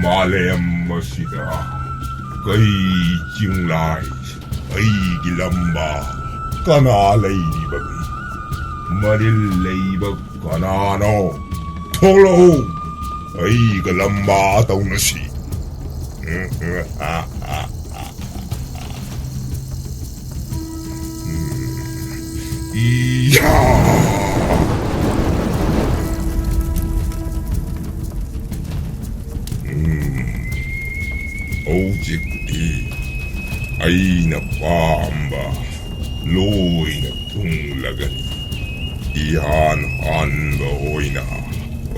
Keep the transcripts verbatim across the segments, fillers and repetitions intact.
ꯃꯥꯂꯦꯝ ꯑꯁꯤꯗ ꯀꯩ ꯆꯤꯡꯂꯥꯏ ꯑꯩꯒꯤ ꯂꯝꯕꯥ ꯀꯅꯥ ꯂꯩꯔꯤꯕꯒꯦ? ꯃꯔꯤꯜ ꯂꯩꯕ ꯀꯅꯥꯅꯣ? ꯊꯣꯛꯂꯛꯎ, ꯑꯩꯒ ꯂꯝꯕꯥ ꯇꯧꯅꯁꯤ꯫ ꯏꯌꯥ! ꯎꯝ, ꯍꯧꯖꯤꯛꯇꯤ ꯑꯩꯅ ꯄꯥꯝꯕ ꯂꯣꯏꯅ ꯊꯨꯡꯂꯒꯅꯤ꯫ ꯏꯍꯥꯟ ꯍꯥꯟꯕ ꯑꯣꯏꯅ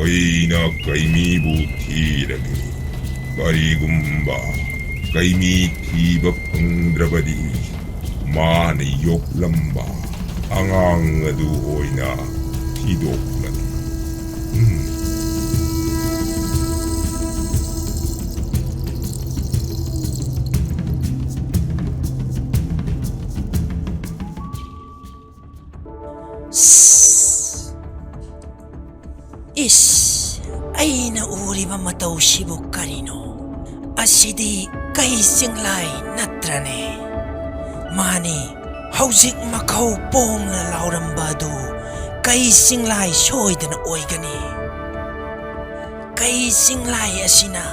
ꯑꯩꯅ ꯀꯩꯃꯤꯕꯨ ꯊꯤꯔꯅꯤ꯫ ꯀꯔꯤꯒꯨꯝꯕ ꯀꯩꯃꯤ ꯊꯤꯕ ꯐꯪꯗ꯭ꯔꯕꯗꯤ, ꯃꯥꯅ ꯌꯣꯛꯂꯝꯕ ꯑꯉꯥꯡ ꯑꯗꯨ ꯑꯣꯏꯅ ꯊꯤꯗꯣꯛꯂꯅꯤ꯫ ꯎꯝ꯫ ꯏꯁ! ꯏꯁ! ꯑꯩꯅ ꯎꯔꯤꯕ ꯃꯇꯧꯁꯤꯕꯨ ꯀꯔꯤꯅꯣ? ꯑꯁꯤꯗꯤ ꯀꯩ ꯆꯤꯡꯂꯥꯏ ꯅꯠꯇ꯭ꯔꯅꯦ? ꯃꯥꯅꯤ, ꯍꯧꯖꯤꯛ ꯃꯈꯧ ꯄꯣꯡꯅ ꯂꯥꯎꯔꯝꯕ ꯑꯗꯨ ꯀꯩ ꯆꯤꯡꯂꯥꯏ ꯁꯣꯏꯗꯅ ꯑꯣꯏꯒꯅꯤ꯫ ꯀꯩ ꯆꯤꯡꯂꯥꯏ ꯑꯁꯤꯅ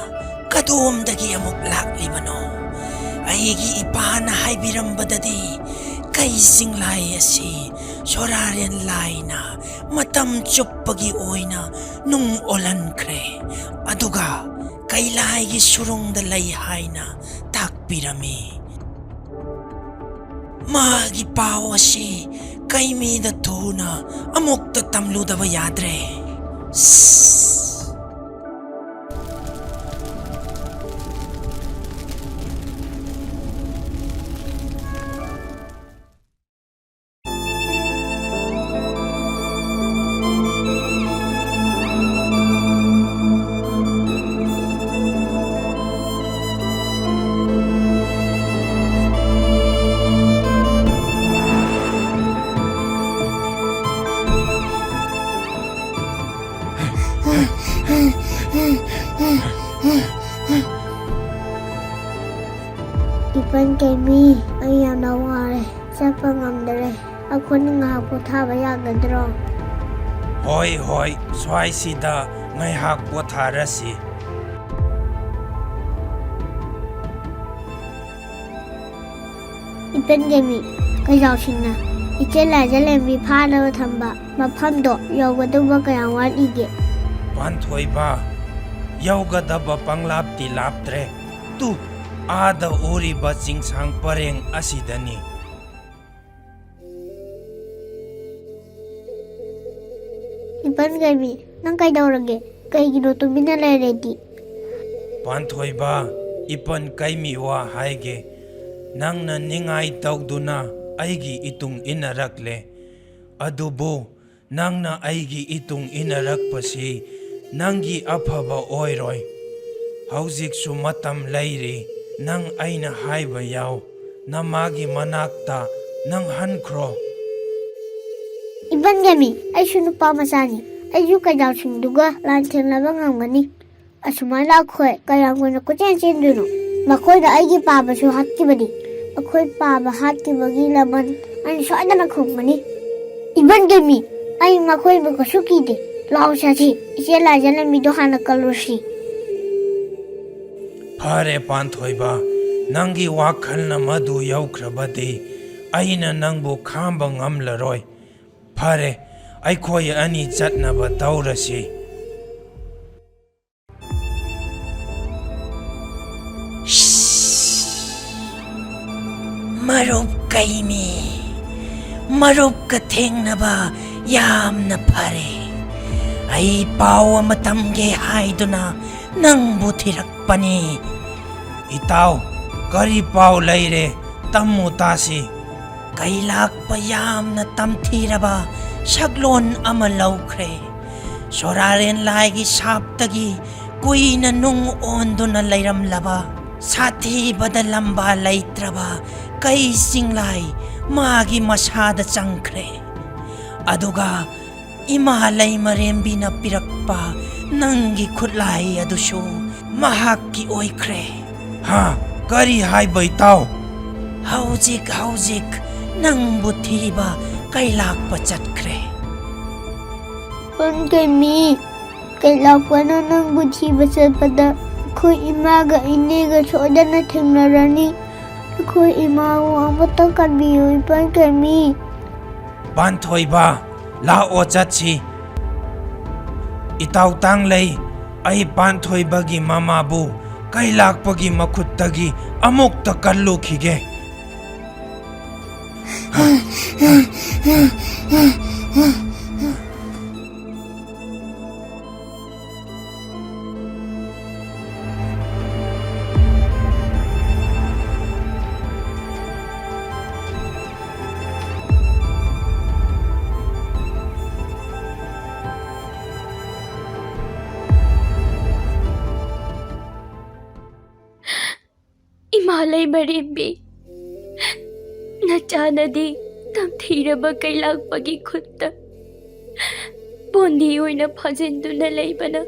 ꯀꯗꯣꯝꯗꯒꯤ ꯑꯃꯨꯛ ꯂꯥꯛꯂꯤꯕꯅꯣ? ꯑꯩꯒꯤ ꯏꯄꯥꯅ ꯍꯥꯏꯕꯤꯔꯝꯕꯗꯗꯤ, ꯀꯩ ꯆꯤꯡꯂꯥꯏ ꯑꯁꯤ ꯁꯣꯔꯥꯔꯦꯟ ꯂꯥꯏꯅ ꯃꯇꯝ ꯆꯨꯞꯄꯒꯤ ꯑꯣꯏꯅ ꯅꯨꯡ ꯑꯣꯜꯍꯟꯈ꯭ꯔꯦ, ꯑꯗꯨꯒ ꯀꯩꯂꯥꯏꯒꯤ ꯁꯨꯔꯨꯡꯗ ꯂꯩ ꯍꯥꯏꯅ ꯇꯥꯛꯄꯤꯔꯝꯃꯤ꯫ ꯃꯥꯒꯤ ꯄꯥꯎ ꯑꯁꯤ ꯀꯩꯃꯤꯗ ꯊꯨꯅ ꯑꯃꯨꯛꯇ ꯇꯝꯂꯨꯗꯕ ꯌꯥꯗ꯭ꯔꯦ꯫ ꯁꯁ꯫ ꯄ ꯉꯝꯗꯔꯦ꯫ ꯑꯩꯈꯣꯏꯅ ꯉꯥꯏꯍꯥꯛ ꯄꯣꯊꯥꯕ ꯌꯥꯒꯗ꯭ꯔꯣ? ꯍꯣꯏ, ꯍꯣꯏ, ꯁ꯭ꯋꯥꯏꯁꯤꯗ ꯉꯥꯏꯍꯥꯛ ꯄꯣꯊꯥꯔꯁꯤ꯫ ꯏꯄꯟ ꯒꯦꯃꯤ, ꯀꯩꯖꯥꯎꯁꯤꯡꯅ ꯏꯆꯦ ꯂꯥꯏꯖ ꯂꯦꯝꯕꯤ ꯐꯥꯅꯕ ꯊꯝꯕ ꯃꯐꯝꯗꯣ ꯌꯧꯒꯗꯧꯕ ꯀꯌꯥꯝ ꯋꯥꯠꯂꯤꯒꯦ? ꯄꯥꯟꯊꯣꯏꯕ, ꯌꯧꯒꯗꯕ ꯄꯪꯂꯥꯞꯇꯤ ꯂꯥꯞꯇ꯭ꯔꯦ꯫ ꯇꯨ, ꯑꯥꯗ ꯎꯔꯤꯕ ꯆꯤꯡꯁꯥꯡ ꯄꯔꯦꯡ ꯑꯁꯤꯗꯅꯤ꯫ ꯏꯄꯟ ꯒꯦꯃꯤ, ꯅꯪ ꯀꯩꯗꯧꯔꯒꯦ? ꯀꯩꯒꯤꯅꯣ ꯇꯨꯃꯤꯟꯅ ꯂꯩꯔꯦꯗꯤ? ꯄꯥꯟꯊꯣꯏꯕ, ꯏꯄꯟ ꯀꯩꯃꯤ ꯋꯥ ꯍꯥꯏꯒꯦ꯫ ꯅꯪꯅ ꯅꯤꯡꯉꯥꯏ ꯇꯧꯗꯨꯅ ꯑꯩꯒꯤ ꯏꯇꯨꯡ ꯏꯟꯅꯔꯛꯂꯦ꯫ ꯑꯗꯨꯕꯨ ꯅꯪꯅ ꯑꯩꯒꯤ ꯏꯇꯨꯡ ꯏꯟꯅꯔꯛꯄꯁꯤ ꯅꯪꯒꯤ ꯑꯐꯕ ꯑꯣꯏꯔꯣꯏ꯫ ꯍꯧꯖꯤꯛꯁꯨ ꯃꯇꯝ ꯂꯩꯔꯤ, ꯅꯪ ꯑꯩꯅ ꯍꯥꯏꯕ ꯌꯥꯎ꯫ ꯅꯃꯥꯒꯤ ꯃꯅꯥꯛꯇ ꯅꯪ ꯍꯟꯈ꯭ꯔꯣ꯫ ꯏꯕꯟꯒꯦꯃꯤ, ꯑꯩꯁꯨ ꯅꯨꯄꯥ ꯃꯆꯥꯅꯤ꯫ ꯑꯩꯁꯨ ꯀꯩꯗꯥꯎꯁꯤꯡꯗꯨꯒ ꯂꯥꯟꯊꯦꯡꯅꯕ ꯉꯝꯒꯅꯤ꯫ ꯑꯁꯨꯃꯥꯏꯅ ꯑꯩꯈꯣꯏ ꯀꯌꯥꯝ ꯀꯨꯏꯅ ꯀꯣꯏꯆꯦꯟ ꯆꯦꯟꯗꯣꯏꯅꯣ? ꯃꯈꯣꯏꯅ ꯑꯩꯒꯤ ꯄꯥꯕꯁꯨ ꯍꯥꯠꯈꯤꯕꯅꯤ꯫ ꯑꯩꯈꯣꯏ ꯄꯥꯕ ꯍꯥꯠꯈꯤꯕꯒꯤ ꯂꯃꯟ ꯑꯩꯅ ꯁꯣꯏꯗꯅ ꯈꯨꯝꯒꯅꯤ꯫ ꯏꯕꯟꯒꯦꯃꯤ, ꯑꯩ ꯃꯈꯣꯏꯕꯨ ꯀꯩꯁꯨ ꯀꯤꯗꯦ꯫ ꯂꯥꯛꯑꯣ ꯆꯠꯁꯤ, ꯏꯆꯦ ꯂꯥꯏꯖ ꯂꯝꯕꯤꯗꯣ ꯍꯥꯟꯅ ꯀꯜꯂꯨꯁꯤ꯫ ꯐꯔꯦ ꯄꯥꯟꯊꯣꯏꯕ, ꯅꯪꯒꯤ ꯋꯥꯈꯜꯅ ꯃꯗꯨ ꯌꯧꯈ꯭ꯔꯕꯗꯤ ꯑꯩꯅ ꯅꯪꯕꯨ ꯈꯥꯝꯕ ꯉꯝꯂꯔꯣꯏ꯫ ꯐꯔꯦ, ꯑꯩꯈꯣꯏ ꯑꯅꯤ ꯆꯠꯅꯕ ꯇꯧꯔꯁꯤ꯫ ꯃꯔꯨꯞ ꯀꯩꯃꯤ, ꯃꯔꯨꯞꯀ ꯊꯦꯡꯅꯕ ꯌꯥꯝꯅ ꯐꯔꯦ꯫ ꯑꯩ ꯄꯥꯎ ꯑꯃ ꯇꯝꯒꯦ ꯍꯥꯏꯗꯨꯅ ꯅꯪꯕꯨ ꯊꯤꯔꯛꯄꯅꯤ꯫ ꯏꯇꯥꯎ, ꯀꯔꯤ ꯄꯥꯎ ꯂꯩꯔꯦ? ꯇꯝꯃꯨ ꯇꯥꯁꯤ꯫ ꯀꯩꯂꯥꯛꯄ ꯌꯥꯝꯅ ꯇꯝꯊꯤꯔꯕ ꯁꯛꯂꯣꯟ ꯑꯃ ꯂꯧꯈ꯭ꯔꯦ꯫ ꯁꯣꯔꯥꯔꯦꯟ ꯂꯥꯏꯒꯤ ꯁꯥꯞꯇꯒꯤ ꯀꯨꯏꯅ ꯅꯨꯡ ꯑꯣꯟꯗꯨꯅ ꯂꯩꯔꯝꯂꯕ, ꯁꯥꯊꯤꯕꯗ ꯂꯝꯕꯥ ꯂꯩꯇ꯭ꯔꯕ ꯀꯩ ꯆꯤꯡꯂꯥꯏ ꯃꯥꯒꯤ ꯃꯁꯥꯗ ꯆꯪꯈ꯭ꯔꯦ꯫ ꯑꯗꯨꯒ ꯏꯃꯥ ꯂꯩꯃꯔꯦꯝꯕꯤꯅ ꯄꯤꯔꯛꯄ ꯅꯪꯒꯤ ꯈꯨꯠꯂꯥꯏ ꯑꯗꯨꯁꯨ ꯃꯍꯥꯛꯀꯤ ꯑꯣꯏꯈ꯭ꯔꯦ꯫ ꯍꯥ? ꯀꯔꯤ ꯍꯥꯏꯕ, ꯏꯇꯥꯎ? ꯍꯧꯖꯤꯛ, ꯍꯧꯖꯤꯛ ꯅꯪꯕꯨ ꯊꯤꯕ ꯀꯩꯂꯥꯛꯄ ꯆꯠꯈ꯭ꯔꯦ꯫ ꯄꯟꯀꯩꯃꯤ, ꯀꯩꯂꯥꯛꯄꯅ ꯅꯪꯕꯨ ꯊꯤꯕ ꯆꯠꯄꯗ ꯑꯩꯈꯣꯏ ꯏꯃꯥꯒ ꯏꯅꯦꯒ ꯁꯣꯏꯗꯅ ꯊꯦꯡꯅꯔꯅꯤ꯫ ꯑꯩꯈꯣꯏ ꯏꯃꯥꯕꯨ ꯑꯃꯨꯛꯇ ꯀꯟꯕꯤꯌꯨ, ꯏꯄꯟ ꯀꯩꯃꯤ꯫ ꯄꯥꯟꯊꯣꯏꯕ, ꯂꯥꯛꯑꯣ ꯆꯠꯁꯤ꯫ ꯏꯇꯥꯎ ꯇꯥꯡꯂꯩ, ꯑꯩ ꯄꯥꯟꯊꯣꯏꯕꯒꯤ ꯃꯃꯥꯕꯨ ꯀꯩꯂꯥꯛꯄꯒꯤ ꯃꯈꯨꯠꯇꯒꯤ ꯑꯃꯨꯛꯇ ꯀꯜꯂꯨꯈꯤꯒꯦ꯫ ꯏꯃꯥ ꯂꯩꯃꯔꯦꯝꯕꯤ, ꯅꯆꯥꯅꯗꯤ ꯇꯝꯊꯤꯔꯕ ꯀꯩꯂꯥꯛꯄꯒꯤ ꯈꯨꯠꯇ ꯕꯣꯟꯗꯤ ꯑꯣꯏꯅ ꯐꯥꯖꯤꯟꯗꯨꯅ ꯂꯩꯕꯅ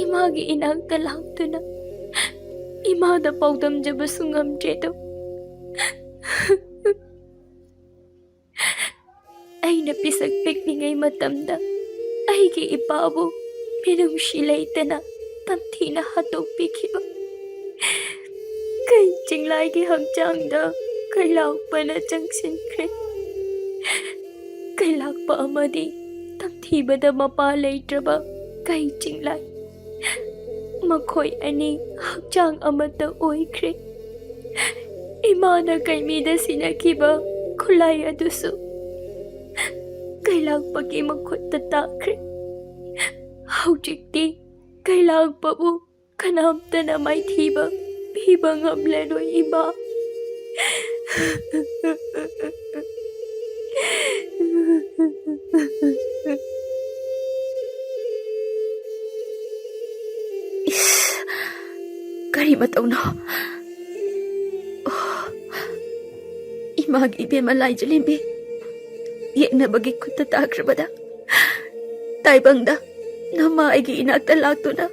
ꯏꯃꯥꯒꯤ ꯏꯅꯥꯛꯇ ꯂꯥꯛꯇꯨꯅ ꯏꯃꯥꯗ ꯄꯥꯎꯗꯝꯖꯕꯁꯨ ꯉꯝꯗ꯭ꯔꯦꯗꯣ꯫ ꯑꯩꯅ ꯄꯤꯁꯛ ꯄꯤꯛꯂꯤꯉꯩ ꯃꯇꯝꯗ ꯑꯩꯒꯤ ꯏꯄꯥꯕꯨ ꯃꯤꯅꯨꯡꯁꯤ ꯂꯩꯇꯅ ꯇꯝꯊꯤꯅ ꯍꯥꯠꯇꯣꯛꯄꯤꯈꯤꯕ ꯀꯩ ꯆꯤꯡꯂꯥꯏꯒꯤ ꯍꯛꯆꯥꯡꯗ ꯀꯩꯂꯥꯛꯄꯅ ꯆꯪꯁꯤꯟꯈ꯭ꯔꯦ꯫ ꯀꯩꯂꯥꯛꯄ ꯑꯃꯗꯤ ꯇꯝꯊꯤꯕꯗ ꯃꯄꯥ ꯂꯩꯇ꯭ꯔꯕ ꯀꯩ ꯆꯤꯡꯂꯥꯏ, ꯃꯈꯣꯏ ꯑꯅꯤ ꯍꯛꯆꯥꯡ ꯑꯃꯠꯇ ꯑꯣꯏꯈ꯭ꯔꯦ꯫ ꯏꯃꯥꯅ ꯀꯩꯃꯤꯗ ꯁꯤꯟꯅꯈꯤꯕ ꯈꯨꯠꯂꯥꯏ ꯑꯗꯨꯁꯨ ꯀꯩꯂꯥꯛꯄꯒꯤ ꯃꯈꯨꯠꯇ ꯇꯥꯈ꯭ꯔꯦ꯫ ꯍꯧꯖꯤꯛꯇꯤ ꯀꯩꯂꯥꯛꯄꯕꯨ ꯀꯅꯥꯝꯇꯅ ꯃꯥꯏꯊꯤꯕ ꯄꯤꯕ ꯉꯝꯂꯔꯣꯏ, ꯏꯃꯥ꯫ ꯏꯁ, ꯀꯔꯤ ꯃꯇꯧꯅꯣ? ꯑꯣ, ꯏꯃꯥꯒꯤ ꯏꯕꯦꯝꯃ ꯂꯥꯏꯖꯂꯦꯝꯕꯤ, ꯌꯦꯛꯅꯕꯒꯤ ꯈꯨꯠꯇ ꯇꯥꯈ꯭ꯔꯕꯗ ꯇꯥꯏꯕꯪꯗ ꯅꯃꯥ ꯑꯩꯒꯤ ꯏꯅꯥꯛꯇ ꯂꯥꯛꯇꯨꯅ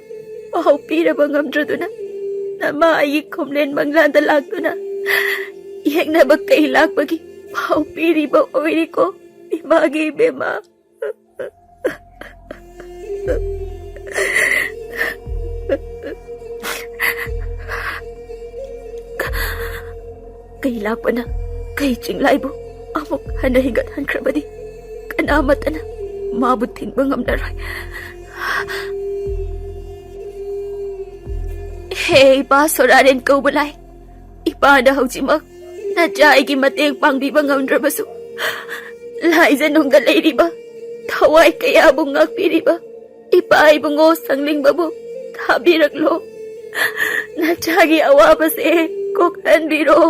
ꯄꯥꯎ ꯄꯤꯔꯕ ꯉꯝꯗ꯭ꯔꯗꯨꯅ, ꯅꯃꯥ ꯑꯩꯒꯤ ꯈꯣꯝꯂꯦꯟ ꯃꯪꯂꯥꯟꯗ ꯂꯥꯛꯇꯨꯅ ꯌꯦꯛꯅꯕ ꯀꯩ ꯂꯥꯛꯄꯒꯤ ꯄꯥꯎ ꯄꯤꯔꯤꯕ ꯑꯣꯏꯔꯦꯀꯣ, ꯏꯃꯥꯒꯤ ꯏꯕꯦꯝꯃ꯫ ꯀꯩ ꯂꯥꯛꯄꯅ ꯀꯩ ꯆꯤꯡꯂꯥꯏꯕꯨ ꯑꯃꯨꯛ ꯍꯟꯅ ꯍꯤꯡꯒꯠꯍꯟꯈ꯭ꯔꯕꯗꯤ ꯀꯅꯥꯃꯠꯇꯅ ꯃꯥꯕꯨ ꯊꯤꯡꯕ ꯉꯝꯂꯔꯣꯏ꯫ ꯍꯦ ꯏꯄꯥ ꯁꯣꯔꯥꯔꯦꯟ ꯀꯧꯕ ꯂꯥꯏ, ꯏꯄꯥꯅ ꯍꯧꯖꯤꯛꯃꯛ ꯅꯆꯥ ꯑꯩꯒꯤ ꯃꯇꯦꯡ ꯄꯥꯡꯕꯤꯕ ꯉꯝꯗ꯭ꯔꯕꯁꯨ, ꯂꯥꯏꯖꯅꯨꯡꯗ ꯂꯩꯔꯤꯕ ꯊꯋꯥꯏ ꯀꯌꯥꯕꯨ ꯉꯥꯛꯄꯤꯔꯤꯕ ꯏꯄꯥ ꯏꯕꯨꯡꯉꯣ ꯁꯪꯂꯤꯡꯕꯕꯨ ꯊꯥꯕꯤꯔꯛꯂꯣ꯫ ꯅꯆꯥꯒꯤ ꯑꯋꯥꯕꯁꯦ ꯀꯣꯛꯍꯟꯕꯤꯔꯣ꯫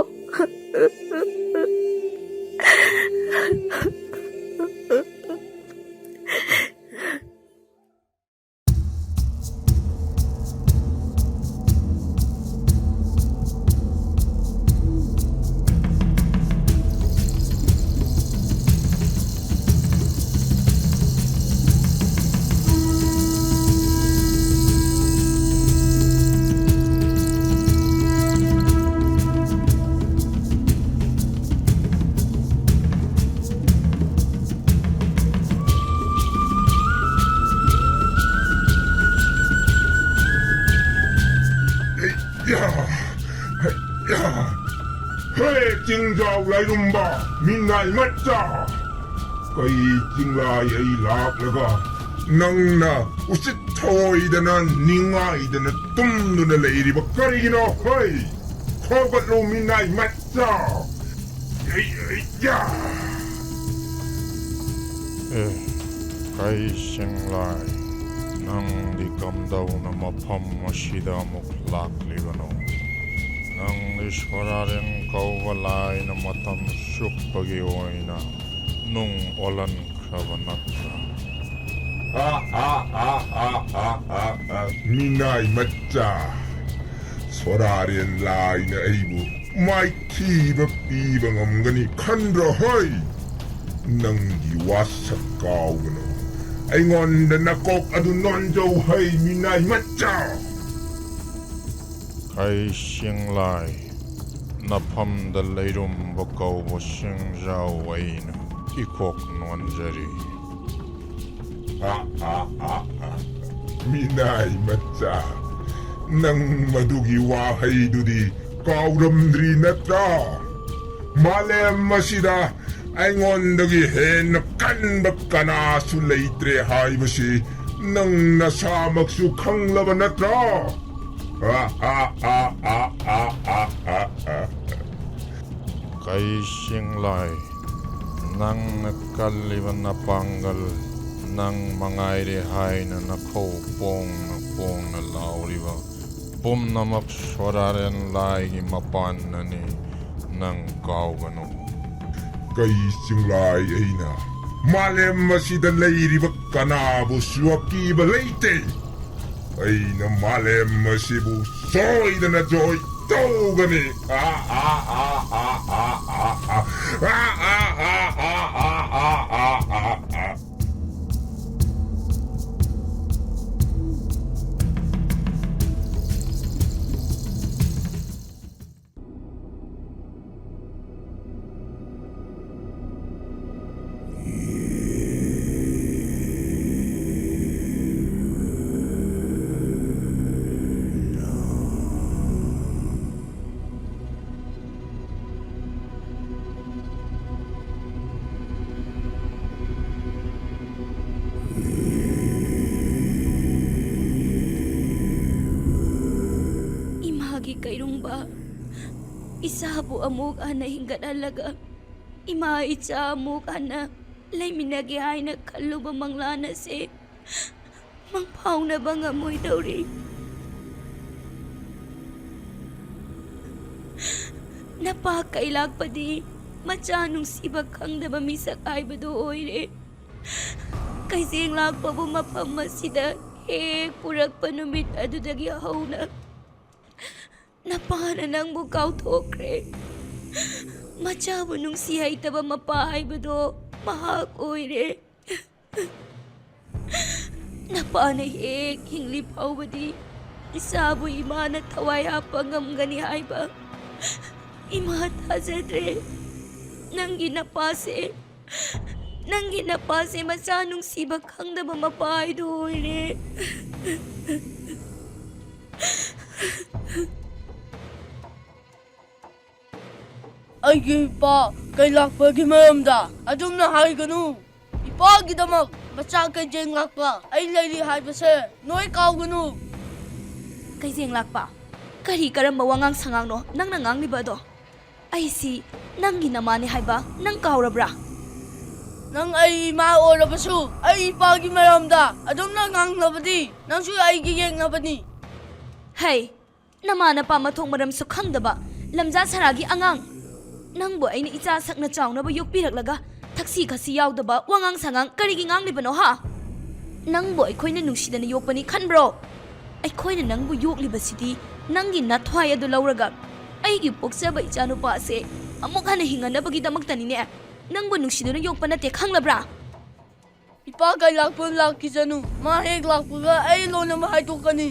ꯌꯥ! ꯍꯩ! ꯌꯥ! ꯍꯦ, ꯆꯤꯡꯖꯥꯎ ꯂꯥꯏꯔꯨꯝꯕ, ꯃꯤꯅꯥꯏ ꯃꯆꯥ! ꯀꯩ ꯆꯤꯡꯂꯥꯏ ꯑꯩ ꯂꯥꯛꯂꯒ ꯅꯪꯅ ꯎꯁꯤꯠ ꯊꯑꯣꯏꯗꯅ, ꯅꯤꯡꯉꯥꯏꯗꯅ ꯇꯨꯝꯗꯨꯅ ꯂꯩꯔꯤꯕ ꯀꯔꯤꯒꯤꯅꯣ? ꯍꯩ! ꯍꯧꯒꯠꯂꯨ, ꯃꯤꯅꯥꯏ ꯃꯆꯥ! ꯌꯩ, ꯌꯩ, ꯌꯥ! ꯑꯦ, ꯀꯩ ꯆꯤꯡꯂꯥꯏ, ꯅꯪꯗꯤ ꯀꯝꯗꯧꯅ ꯃꯐꯝ ꯑꯁꯤꯗ ꯑꯃꯨꯛ ꯂꯥꯛꯂꯤꯕꯅꯣ? ꯅꯪꯗꯤ ꯁꯣꯔꯥꯔꯦꯟ ꯀꯧꯕ ꯂꯥꯏꯅ ꯃꯇꯝ ꯆꯨꯞꯄꯒꯤ ꯑꯣꯏꯅ ꯅꯨꯡ ꯑꯣꯜꯍꯟꯈ꯭ꯔꯕ ꯅꯠꯇ꯭ꯔꯥ? ꯃꯤꯅꯥꯏ ꯃꯆꯥ, ꯁꯣꯔꯥꯔꯦꯟ ꯂꯥꯏꯅ ꯑꯩꯕꯨ ꯃꯥꯏꯊꯤꯕ ꯄꯤꯕ ꯉꯝꯒꯅꯤ ꯈꯟꯕ꯭ꯔꯣ? ꯍꯣꯏ, ꯅꯪꯒꯤ ꯋꯥꯁꯛ ꯀꯥꯎꯒꯅꯨ꯫ ꯑꯩꯉꯣꯟꯗ ꯅꯀꯣꯛ ꯑꯗꯨ ꯅꯣꯟꯖꯧ ꯍꯩ, ꯃꯤꯅꯥꯏ ꯃꯆꯥ! ꯀꯩ ꯆꯤꯡꯂꯥꯏ, ꯅꯐꯝꯗ ꯂꯩꯔꯨꯝꯕ ꯀꯧꯕ ꯁꯤꯡꯖꯥꯎ ꯑꯩꯅ ꯏꯈꯣꯛ ꯅꯣꯟꯖꯔꯤ꯫ ꯃꯤꯅꯥꯏ ꯃꯆꯥ, ꯅꯪ ꯃꯗꯨꯒꯤ ꯋꯥꯍꯩꯗꯨꯗꯤ ꯀꯥꯎꯔꯝꯗ꯭ꯔꯤ ꯅꯠꯇ꯭ꯔꯥ? ꯃꯥꯂꯦꯝ ꯑꯁꯤꯗ ꯑꯩꯉꯣꯟꯗꯒꯤ ꯍꯦꯟꯅ ꯀꯟꯕ ꯀꯅꯥꯁꯨ ꯂꯩꯇ꯭ꯔꯦ ꯍꯥꯏꯕꯁꯤ ꯅꯪ ꯅꯁꯥꯃꯛꯁꯨ ꯈꯪꯂꯕ ꯅꯠꯇ꯭ꯔꯥ? ꯀꯩ ꯆꯤꯡꯂꯥꯏ, ꯅꯪꯅ ꯀꯜꯂꯤꯕ ꯅꯄꯥꯡꯒꯜ, ꯅꯪ ꯃꯉꯥꯏꯔꯦ ꯍꯥꯏꯅ ꯅꯈꯧ ꯄꯣꯡꯅ ꯄꯣꯡꯅ ꯂꯥꯎꯔꯤꯕ ꯄꯨꯝꯅꯃꯛ ꯁꯣꯔꯥꯔꯦꯟ ꯂꯥꯏꯒꯤ ꯃꯄꯥꯟꯅꯅꯤ, ꯅꯪ ꯀꯥꯎꯒꯅꯨ꯫ ꯀꯩ ꯆꯤꯡꯂꯥꯏ ꯑꯩꯅ ꯃꯥꯂꯦꯝ ꯑꯁꯤꯗ ꯂꯩꯔꯤꯕ ꯀꯅꯥꯕꯨꯁꯨ ꯑꯀꯤꯕ ꯂꯩꯇꯦ꯫ ꯑꯩꯅ ꯃꯥꯂꯦꯝ ꯑꯁꯤꯕꯨ ꯁꯣꯏꯗꯅ ꯖꯣꯏ ꯇꯧꯒꯅꯤ꯫ ꯏꯃꯥꯒꯤ ꯀꯩꯔꯨꯝꯕ, ꯏꯆꯥꯕꯨ ꯑꯃꯨꯛ ꯍꯟꯅ ꯍꯤꯡꯒꯠꯍꯜꯂꯒ ꯏꯃꯥ ꯏꯆꯥ ꯑꯃꯨꯛ ꯍꯟꯅ ꯂꯩꯃꯤꯟꯅꯒꯦ ꯍꯥꯏꯅ ꯈꯜꯂꯨꯕ ꯃꯪꯂꯥꯟ ꯑꯁꯤ ꯃꯪꯐꯥꯎꯅꯕ ꯉꯝꯃꯣꯏꯗꯧꯔꯤ꯫ ꯅꯄꯥ ꯀꯩ ꯂꯥꯛꯄꯗꯤ ꯃꯆꯥ ꯅꯨꯡꯁꯤꯕ ꯈꯪꯗꯕ ꯃꯤꯁꯛ ꯍꯥꯏꯕꯗꯨ ꯑꯣꯏꯔꯦ꯫ ꯀꯩꯖꯦꯡ ꯂꯥꯛꯄꯕꯨ ꯃꯐꯝ ꯑꯁꯤꯗ ꯍꯦꯛ ꯄꯨꯔꯛꯄ ꯅꯨꯃꯤꯠ ꯑꯗꯨꯗꯒꯤ ꯍꯧꯅ ꯅꯄꯥꯅ ꯅꯪꯕꯨ ꯀꯥꯎꯊꯣꯛꯈ꯭ꯔꯦ꯫ ꯃꯆꯥꯕꯨ ꯅꯨꯡꯁꯤ ꯍꯩꯇꯕ ꯃꯄꯥ ꯍꯥꯏꯕꯗꯣ ꯃꯍꯥꯛ ꯑꯣꯏꯔꯦ꯫ ꯅꯄꯥꯅ ꯍꯦꯛ ꯍꯤꯡꯂꯤ ꯐꯥꯎꯕꯗꯤ ꯏꯆꯥꯕꯨ ꯏꯃꯥꯅ ꯊꯋꯥꯏ ꯍꯥꯞꯄ ꯉꯝꯒꯅꯤ ꯍꯥꯏꯕ ꯏꯃꯥ, ꯊꯥꯖꯗ꯭ꯔꯦ꯫ ꯅꯪꯒꯤ ꯅꯄꯥꯁꯦ, ꯅꯪꯒꯤ ꯅꯄꯥꯁꯦ ꯃꯆꯥ ꯅꯨꯡꯁꯤꯕ ꯈꯪꯗꯕ ꯃꯄꯥ ꯍꯥꯏꯗꯣ ꯑꯣꯏꯔꯦ꯫ ꯑꯩꯒꯤ ꯏꯄꯥ ꯀꯩꯂꯥꯛꯄꯒꯤ ꯃꯔꯝꯗ ꯑꯗꯨꯝꯅ ꯍꯥꯏꯒꯅꯨ꯫ ꯏꯄꯥꯒꯤꯗꯃꯛ ꯃꯆꯥ ꯀꯩꯖꯦꯡ ꯂꯥꯛꯄ ꯑꯩ ꯂꯩꯔꯤ ꯍꯥꯏꯕꯁꯦ ꯅꯣꯏ ꯀꯥꯎꯒꯅꯨ꯫ ꯀꯩꯖꯦꯡ ꯂꯥꯛꯄ? ꯀꯔꯤ ꯀꯔꯝꯕ ꯋꯥꯉꯥꯡ ꯁꯉꯥꯡꯅꯣ ꯅꯪꯅ ꯉꯥꯡꯂꯤꯕ ꯑꯗꯣ? ꯑꯩꯁꯤ ꯅꯪꯒꯤ ꯅꯃꯥꯅꯤ ꯍꯥꯏꯕ ꯅꯪ ꯀꯥꯎꯔꯕ꯭ꯔꯥ? ꯅꯪ ꯑꯩ ꯏꯃꯥ ꯑꯣꯏꯔꯕꯁꯨ ꯑꯩ ꯏꯄꯥꯒꯤ ꯃꯔꯝꯗ ꯑꯗꯨꯝꯅ ꯉꯥꯡꯂꯕꯗꯤ ꯅꯪꯁꯨ ꯑꯩꯒꯤ ꯌꯦꯛꯅꯕꯅꯤ꯫ ꯍꯩ, ꯅꯃꯥ ꯅꯄꯥ ꯃꯊꯣꯡ ꯃꯔꯝꯁꯨ ꯈꯪꯗꯕ ꯂꯝꯖꯥ ꯁꯔꯥꯒꯤ ꯑꯉꯥꯡ! ꯅꯪꯕꯨ ꯑꯩꯅ ꯏꯆꯥ ꯁꯛꯅ ꯆꯥꯎꯅꯕ ꯌꯣꯛꯄꯤꯔꯛꯂꯒ ꯊꯛꯁꯤ ꯈꯥꯁꯤ ꯌꯥꯎꯗꯕ ꯋꯥꯉꯥꯡ ꯁꯉꯥꯡ ꯀꯔꯤꯒꯤ ꯉꯥꯡꯂꯤꯕꯅꯣ ꯍꯥ? ꯅꯪꯕꯨ ꯑꯩꯈꯣꯏꯅ ꯅꯨꯡꯁꯤꯗꯅ ꯌꯣꯛꯄꯅꯤ ꯈꯟꯕ꯭ꯔꯣ? ꯑꯩꯈꯣꯏꯅ ꯅꯪꯕꯨ ꯌꯣꯛꯂꯤꯕꯁꯤꯗꯤ ꯅꯪꯒꯤ ꯅꯊ꯭ꯋꯥꯏ ꯑꯗꯨ ꯂꯧꯔꯒ ꯑꯩꯒꯤ ꯄꯣꯛꯆꯕ ꯏꯆꯥꯅꯨꯄꯥ ꯑꯁꯦ ꯑꯃꯨꯛ ꯍꯟꯅ ꯍꯤꯡꯍꯟꯅꯕꯒꯤꯗꯃꯛꯇꯅꯤꯅꯦ꯫ ꯅꯪꯕꯨ ꯅꯨꯡꯁꯤꯗꯨꯅ ꯌꯣꯛꯄ ꯅꯠꯇꯦ, ꯈꯪꯂꯕ꯭ꯔꯥ? ꯏꯄꯥ ꯀꯩꯂꯥꯛꯄ ꯂꯥꯛꯈꯤꯁꯅꯨ꯫ ꯃꯥ ꯍꯦꯛ ꯂꯥꯛꯄꯒ ꯑꯩ ꯂꯣꯏꯅꯃꯛ ꯍꯥꯏꯗꯣꯛꯀꯅꯤ꯫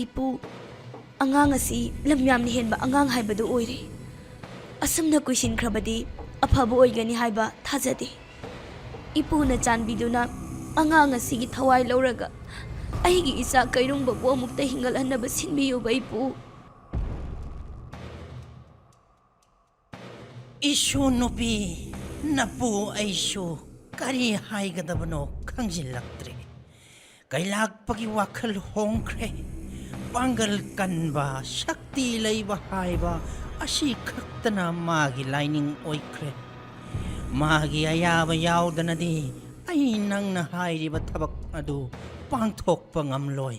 ꯏꯄꯨ, ꯑꯉꯥꯡ ꯑꯁꯤ ꯂꯝ ꯌꯥꯝꯅ ꯍꯦꯟꯕ ꯑꯉꯥꯡ ꯍꯥꯏꯕꯗꯨ ꯑꯣꯏꯔꯦ꯫ ꯑꯁꯨꯝꯅ ꯀꯨꯏꯁꯤꯟꯈ꯭ꯔꯕꯗꯤ ꯑꯐꯕ ꯑꯣꯏꯒꯅꯤ ꯍꯥꯏꯕ ꯊꯥꯖꯗꯦ꯫ ꯏꯄꯨꯅ ꯆꯥꯟꯕꯤꯗꯨꯅ ꯑꯉꯥꯡ ꯑꯁꯤꯒꯤ ꯊꯋꯥꯏ ꯂꯧꯔꯒ ꯑꯩꯒꯤ ꯏꯆꯥ ꯀꯩꯔꯨꯡꯕꯕꯨ ꯑꯃꯨꯛꯇ ꯍꯤꯡꯒꯠꯍꯟꯅꯕ ꯁꯤꯟꯕꯤꯌꯨꯕ, ꯏꯄꯨ꯫ ꯏꯁꯨ ꯅꯨꯄꯤ, ꯅꯄꯨ ꯑꯩꯁꯨ ꯀꯔꯤ ꯍꯥꯏꯒꯗꯕꯅꯣ ꯈꯪꯖꯤꯜꯂꯛꯇ꯭ꯔꯦ꯫ ꯀꯩꯂꯥꯛꯄꯒꯤ ꯋꯥꯈꯜ ꯍꯣꯡꯈ꯭ꯔꯦ꯫ ꯄꯥꯡꯒꯜ ꯀꯟꯕ, ꯁꯛꯇꯤ ꯂꯩꯕ ꯍꯥꯏꯕ ꯑꯁꯤ ꯈꯛꯇꯅ ꯃꯥꯒꯤ ꯂꯥꯏꯅꯤꯡ ꯑꯣꯏꯈ꯭ꯔꯦ꯫ ꯃꯥꯒꯤ ꯑꯌꯥꯕ ꯌꯥꯎꯗꯅꯗꯤ ꯑꯩ ꯅꯪꯅ ꯍꯥꯏꯔꯤꯕ ꯊꯕꯛ ꯑꯗꯨ ꯄꯥꯡꯊꯣꯛꯄ ꯉꯝꯂꯣꯏ꯫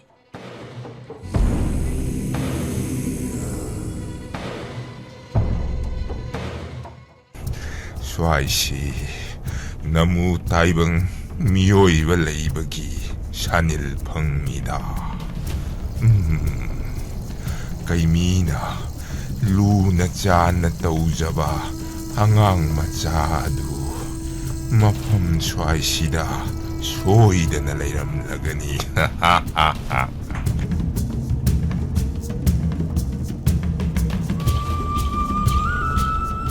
ꯁ꯭ꯋꯥꯏꯁꯤ ꯅꯃꯨ ꯇꯥꯏꯕꯪ ꯃꯤꯑꯣꯏꯕ ꯂꯩꯕꯒꯤ ꯁꯥꯅꯤꯜ ꯐꯪꯉꯤꯗ꯫ ꯎꯝ, ꯀꯩꯃꯤꯅ ꯂꯨꯅ ꯆꯥꯟꯅ ꯇꯧꯖꯕ ꯑꯉꯥꯡ ꯃꯆꯥ ꯑꯗꯨ ꯃꯐꯝ ꯁ꯭ꯋꯥꯏꯁꯤꯗ ꯁꯣꯏꯗꯅ ꯂꯩꯔꯝꯂꯒꯅꯤ꯫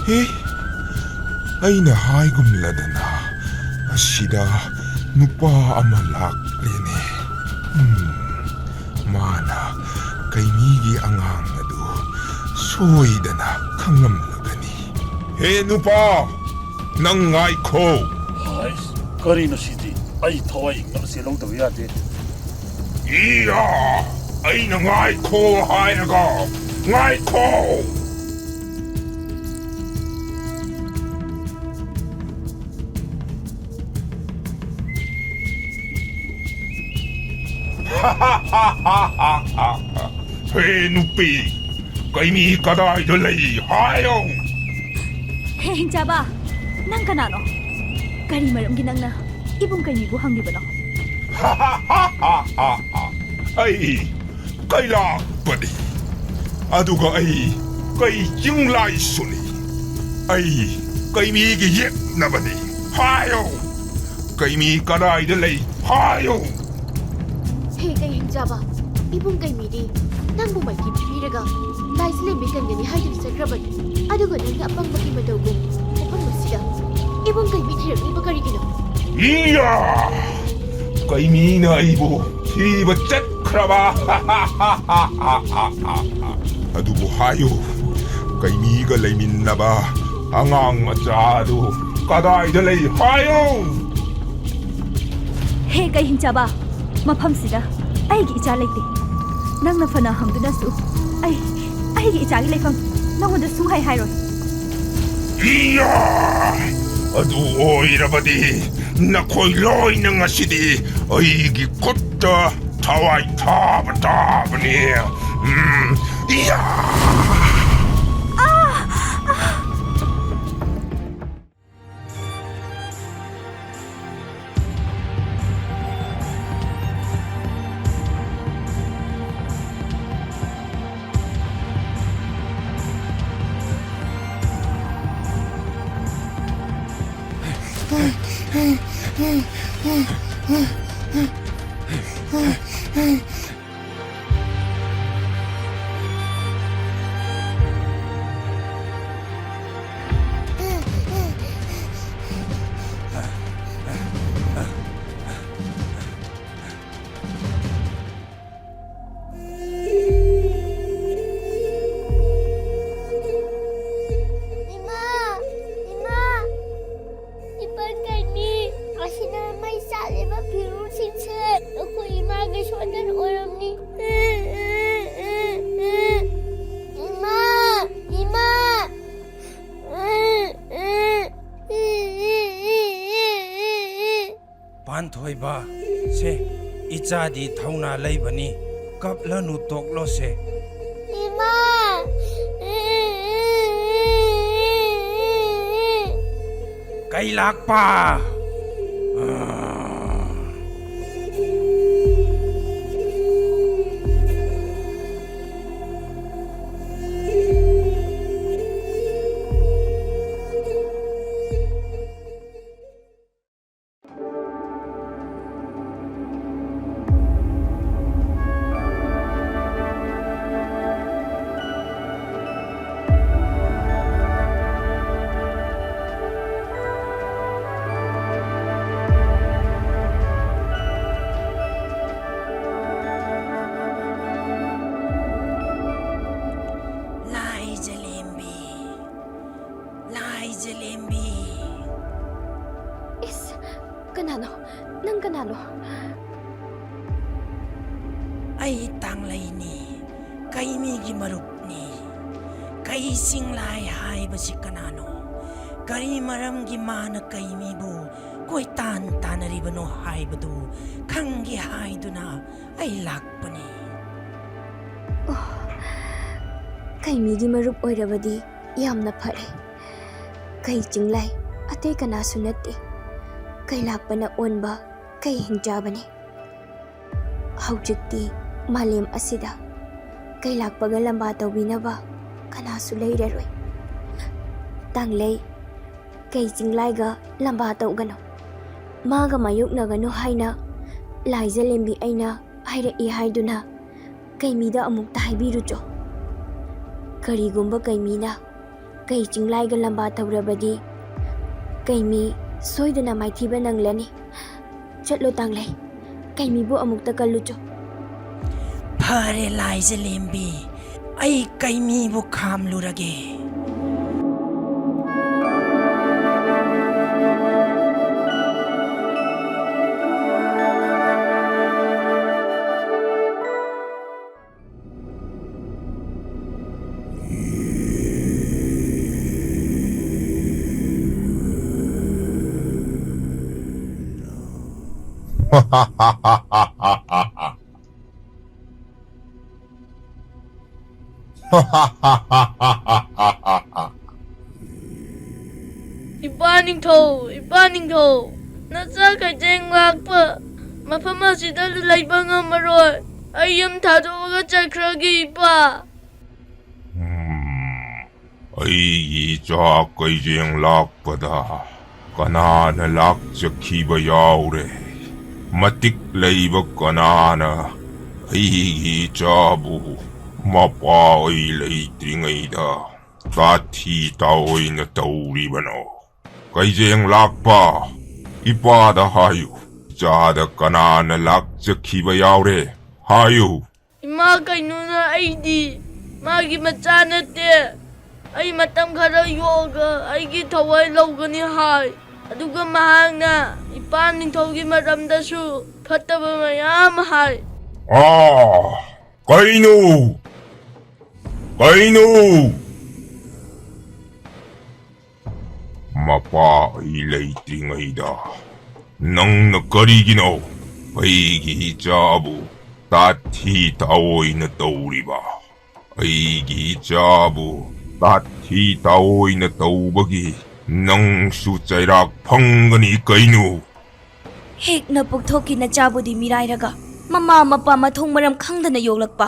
ꯍꯦ, ꯑꯩꯅ ꯍꯥꯏꯒꯨꯝꯂꯗꯅ ꯑꯁꯤꯗ ꯅꯨꯄꯥ ꯑꯃ ꯂꯥꯛꯂꯦꯅꯦ꯫ ꯎꯝ, ꯃꯥꯅ ꯀꯩꯃꯤꯒꯤ ꯑꯉꯥꯡ ꯑꯗꯨ ꯁꯣꯏꯗꯅ ꯈꯪꯂꯝꯂꯒꯅꯤ꯫ ꯍꯦ ꯅꯨꯄꯥ, ꯅꯪ ꯉꯥꯏꯈꯣ꯫ ꯍꯥꯏꯁ, ꯀꯔꯤꯅꯣ ꯁꯤꯗꯤ? ꯑꯩ ꯊꯋꯥꯏ ꯌꯦꯡꯅꯕ ꯆꯦꯜꯍꯧꯗꯕ ꯌꯥꯗꯦ꯫ ꯏꯌꯥ! ꯑꯩꯅ ꯉꯥꯏꯈꯣ ꯍꯥꯏꯔꯒ, ꯉꯥꯏꯈꯣ! ꯍꯦ ꯅꯨꯄꯤ, ꯀꯩꯃꯤ ꯀꯗꯥꯏꯗ ꯂꯩ ꯍꯥꯏꯌꯣ? ꯍꯦ ꯍꯤꯡꯆꯥꯕ, ꯅꯪ ꯀꯅꯥꯅꯣ? ꯀꯔꯤ ꯃꯔꯝꯒꯤ ꯅꯪꯅ ꯏꯕꯨꯡ ꯀꯩꯃꯤꯕꯨ ꯍꯪꯂꯤꯕꯅꯣ? ꯑꯩ ꯀꯩꯂꯥꯛꯄꯅꯤ, ꯑꯗꯨꯒ ꯑꯩ ꯀꯩ ꯆꯤꯡꯂꯥꯏꯁꯨꯅꯤ꯫ ꯑꯩ ꯀꯩꯃꯤꯒꯤ ꯌꯦꯛꯅꯕꯅꯤ꯫ ꯍꯥꯏꯌꯣ, ꯀꯩꯃꯤ ꯀꯗꯥꯏꯗ ꯂꯩ ꯍꯥꯏꯌꯣ꯫ ꯍꯦ ꯀꯩꯍꯤꯡꯆꯥꯕ, ꯏꯕꯨꯡ ꯀꯩꯃꯤꯗꯤ ꯅꯪꯕꯨ ꯃꯥꯏꯊꯤ ꯄꯤꯕꯤꯔꯒ ꯂꯥꯏꯁꯤ ꯂꯩꯃꯤ ꯀꯟꯒꯅꯤ ꯍꯥꯏꯗꯨꯅ ꯆꯠꯈ꯭ꯔꯕꯅꯤ꯫ ꯑꯗꯨꯒ ꯅꯪꯅ ꯑꯄꯪꯕꯒꯤ ꯃꯇꯧꯒꯨꯝ ꯃꯐꯝ ꯑꯁꯤꯗ ꯏꯕꯨꯡ ꯀꯩꯃꯤ ꯊꯤꯔꯛꯂꯤꯕ ꯀꯔꯤꯒꯤꯅꯣ? ꯏꯌꯥ! ꯀꯩꯃꯤꯅ ꯑꯩꯕꯨ ꯊꯤꯕ ꯆꯠꯈ꯭ꯔꯕ? ꯑꯗꯨꯕꯨ ꯍꯥꯏꯌꯨ, ꯀꯩꯃꯤꯒ ꯂꯩꯃꯤꯟꯅꯕ ꯑꯉꯥꯡ ꯃꯆꯥ ꯑꯗꯨ ꯀꯗꯥꯏꯗ ꯂꯩ ꯍꯥꯏꯌꯨ? ꯍꯦ ꯀꯩꯍꯤꯡꯆꯥꯕ, ꯃꯐꯝꯁꯤꯗ ꯑꯩꯒꯤ ꯏꯆꯥ ꯂꯩꯇꯦ꯫ ꯅꯪꯅ ꯐꯅ ꯍꯪꯗꯨꯅꯁꯨ ꯑꯩ, ꯑꯩꯒꯤ ꯏꯆꯥꯒꯤ ꯂꯩꯐꯝ ꯅꯉꯣꯟꯗ ꯁꯨꯡꯍꯥꯏ ꯍꯥꯏꯔꯣꯏ꯫ ꯏꯌꯥ! ꯑꯗꯨ ꯑꯣꯏꯔꯕꯗꯤ ꯅꯈꯣꯏ ꯂꯣꯏꯅ ꯉꯁꯤꯗꯤ ꯑꯩꯒꯤ ꯈꯨꯠꯇ ꯊꯋꯥꯏ ꯊꯥꯕ ꯇꯥꯕꯅꯤ꯫ ꯎꯝ, ꯏꯌꯥ! ꯏꯃꯥ! ꯏꯃꯥ! ꯏꯄꯟ ꯀꯩꯃꯤ! ꯑꯁꯤꯅ ꯃꯩ ꯆꯥꯛꯂꯤꯕ ꯐꯤꯔꯨꯜꯁꯤꯡꯁꯦ ꯑꯩꯈꯣꯏ ꯏꯃꯥꯒꯤ ꯁꯣꯟꯗꯅ ꯑꯣꯏꯔꯝꯅꯤ꯫ ꯏꯃꯥ! ꯏꯃꯥ! ꯄꯥꯟꯊꯣꯏꯕ, ꯁꯦ, ꯏꯆꯥꯗꯤ ꯊꯧꯅꯥ ꯂꯩꯕꯅꯤ, ꯀꯞꯂꯅꯨ, ꯇꯣꯛꯂꯣꯁꯦ꯫ ꯏꯃꯥ! ꯀꯩ ꯂꯥꯛꯄ? ꯂꯥꯏ ꯖꯂꯦꯝꯕꯤ, ꯂꯥꯏ ꯖꯂꯦꯝꯕꯤ꯫ ꯏꯁ, ꯀꯅꯥꯅꯣ? ꯅꯪ ꯀꯅꯥꯅꯣ? ꯑꯩ ꯇꯥꯡꯂꯩꯅꯤ, ꯀꯩꯃꯤꯒꯤ ꯃꯔꯨꯞꯅꯤ꯫ ꯀꯩ ꯆꯤꯡꯂꯥꯏ ꯍꯥꯏꯕꯁꯤ ꯀꯅꯥꯅꯣ? ꯀꯔꯤ ꯃꯔꯝꯒꯤ ꯃꯥꯅ ꯀꯩꯃꯤꯕꯨ ꯀꯣꯏꯇꯥꯟ ꯇꯥꯟꯅꯔꯤꯕꯅꯣ ꯍꯥꯏꯕꯗꯨ ꯈꯪꯒꯦ ꯍꯥꯏꯗꯨꯅ ꯑꯩ ꯂꯥꯛꯄꯅꯤ꯫ ꯀꯩꯃꯤꯒꯤ ꯃꯔꯨꯞ ꯑꯣꯏꯔꯕꯗꯤ ꯌꯥꯝꯅ ꯐꯔꯦ꯫ ꯀꯩ ꯆꯤꯡꯂꯥꯏ ꯑꯇꯩ ꯀꯅꯥꯁꯨ ꯅꯠꯇꯦ, ꯀꯩ ꯂꯥꯛꯄꯅ ꯑꯣꯟꯕ ꯀꯩ ꯍꯤꯡꯆꯥꯕꯅꯤ꯫ ꯍꯧꯖꯤꯛꯇꯤ ꯃꯥꯂꯦꯝ ꯑꯁꯤꯗ ꯀꯩ ꯂꯥꯛꯄꯒ ꯂꯝꯕꯥ ꯇꯧꯕꯤꯅꯕ ꯀꯅꯥꯁꯨ ꯂꯩꯔꯔꯣꯏ꯫ ꯇꯥꯡꯂꯩ, ꯀꯩ ꯆꯤꯡꯂꯥꯏꯒ ꯂꯝꯕꯥ ꯇꯧꯒꯅꯨ꯫ ꯃꯥꯒ ꯃꯥꯌꯣꯛꯅꯒꯅꯨ ꯍꯥꯏꯅ ꯂꯥꯏꯖꯂꯦꯝꯕꯤ ꯑꯩꯅ ꯍꯥꯏꯔꯛꯏ ꯍꯥꯏꯗꯨꯅ ꯀꯩꯃꯤꯗ ꯑꯃꯨꯛꯇ ꯍꯥꯏꯕꯤꯔꯨꯆꯣ꯫ ꯀꯔꯤꯒꯨꯝꯕ ꯀꯩꯃꯤꯅ ꯀꯩ ꯆꯤꯡꯂꯥꯏꯒ ꯂꯝꯕꯥ ꯇꯧꯔꯕꯗꯤ ꯀꯩꯃꯤ ꯁꯣꯏꯗꯅ ꯃꯥꯏꯊꯤꯕ ꯅꯪꯂꯅꯤ꯫ ꯆꯠꯂꯣ ꯇꯥꯡꯂꯩ, ꯀꯩꯃꯤꯕꯨ ꯑꯃꯨꯛꯇ ꯀꯜꯂꯨꯆꯣ꯫ ꯐꯔꯦ ꯂꯥꯏꯖꯂꯦꯝꯕꯤ, ꯑꯩ ꯀꯩꯃꯤꯕꯨ ꯈꯥꯝꯂꯨꯔꯒꯦ꯫ ꯏꯄꯥ ꯅꯤꯡꯊꯧ, ꯏꯄꯥ ꯅꯤꯡꯊꯧ, ꯅꯆꯥ ꯀꯩꯖꯦꯡ ꯂꯥꯛꯄ ꯃꯐꯝ ꯑꯁꯤꯗ ꯂꯩꯕ ꯉꯝꯃꯔꯣꯏ꯫ ꯑꯩ ꯌꯨꯝ ꯊꯥꯗꯣꯛꯑꯒ ꯆꯠꯈ꯭ꯔꯒꯦ, ꯏꯄꯥ꯫ ꯎꯝ, ꯑꯩꯒꯤ ꯏꯆꯥ ꯀꯩꯖꯦꯡ ꯂꯥꯛꯄꯗ ꯀꯅꯥꯅ ꯂꯥꯛꯆꯈꯤꯕ ꯌꯥꯎꯔꯦ? ꯃꯇꯤꯛ ꯂꯩꯕ ꯀꯅꯥꯅ ꯑꯩꯒꯤ ꯏꯆꯥꯕꯨ ꯃꯄꯥ ꯑꯩ ꯂꯩꯇ꯭ꯔꯤꯉꯩꯗ ꯇꯥꯊꯤ ꯇꯥꯑꯣꯏꯅ ꯇꯧꯔꯤꯕꯅꯣ? ꯀꯩꯖꯦꯡ ꯂꯥꯛꯄ, ꯏꯄꯥꯗ ꯍꯥꯏꯌꯨ, ꯏꯆꯥꯗ ꯀꯅꯥꯅ ꯂꯥꯛꯆꯈꯤꯕ ꯌꯥꯎꯔꯦ? ꯍꯥꯏꯌꯨ꯫ ꯏꯃꯥ ꯀꯩꯅꯨꯅ ꯑꯩꯗꯤ ꯃꯥꯒꯤ ꯃꯆꯥ ꯅꯠꯇꯦ, ꯑꯩ ꯃꯇꯝ ꯈꯔ ꯌꯣꯛꯑꯒ ꯑꯩꯒꯤ ꯊꯋꯥꯏ ꯂꯧꯒꯅꯤ ꯍꯥꯏ꯫ ꯑꯗꯨꯒ ꯃꯍꯥꯛꯅ ꯏꯄꯥ ꯅꯤꯡꯊꯧꯒꯤ ꯃꯔꯝꯗꯁꯨ ꯐꯠꯇꯕ ꯃꯌꯥꯝ ꯍꯥꯏ꯫ ꯑꯥ! ꯀꯩꯅꯣ? ꯀꯩꯅꯣ? ꯃꯄꯥ ꯑꯩ ꯂꯩꯇ꯭ꯔꯤꯉꯩꯗ ꯅꯪꯅ ꯀꯔꯤꯒꯤꯅꯣ ꯑꯩꯒꯤ ꯏꯆꯥꯕꯨ ꯇꯥꯊꯤ ꯇꯥꯑꯣꯏꯅ ꯇꯧꯔꯤꯕ? ꯑꯩꯒꯤ ꯏꯆꯥꯕꯨ ꯇꯥꯊꯤ ꯇꯥꯑꯣꯏꯅ ꯇꯧꯕꯒꯤ ꯅꯪꯁꯨ ꯆꯩꯔꯥꯛ ꯐꯪꯒꯅꯤ ꯀꯩꯅꯣ? ꯍꯦꯛꯅ ꯄꯣꯛꯊꯣꯛꯈꯤ ꯅꯆꯥꯕꯨꯗꯤ ꯃꯤꯔꯥꯏꯔꯒ, ꯃꯃꯥ ꯃꯄꯥ ꯃꯊꯣꯡ ꯃꯔꯝ ꯈꯪꯗꯅ ꯌꯣꯛꯂꯛꯄ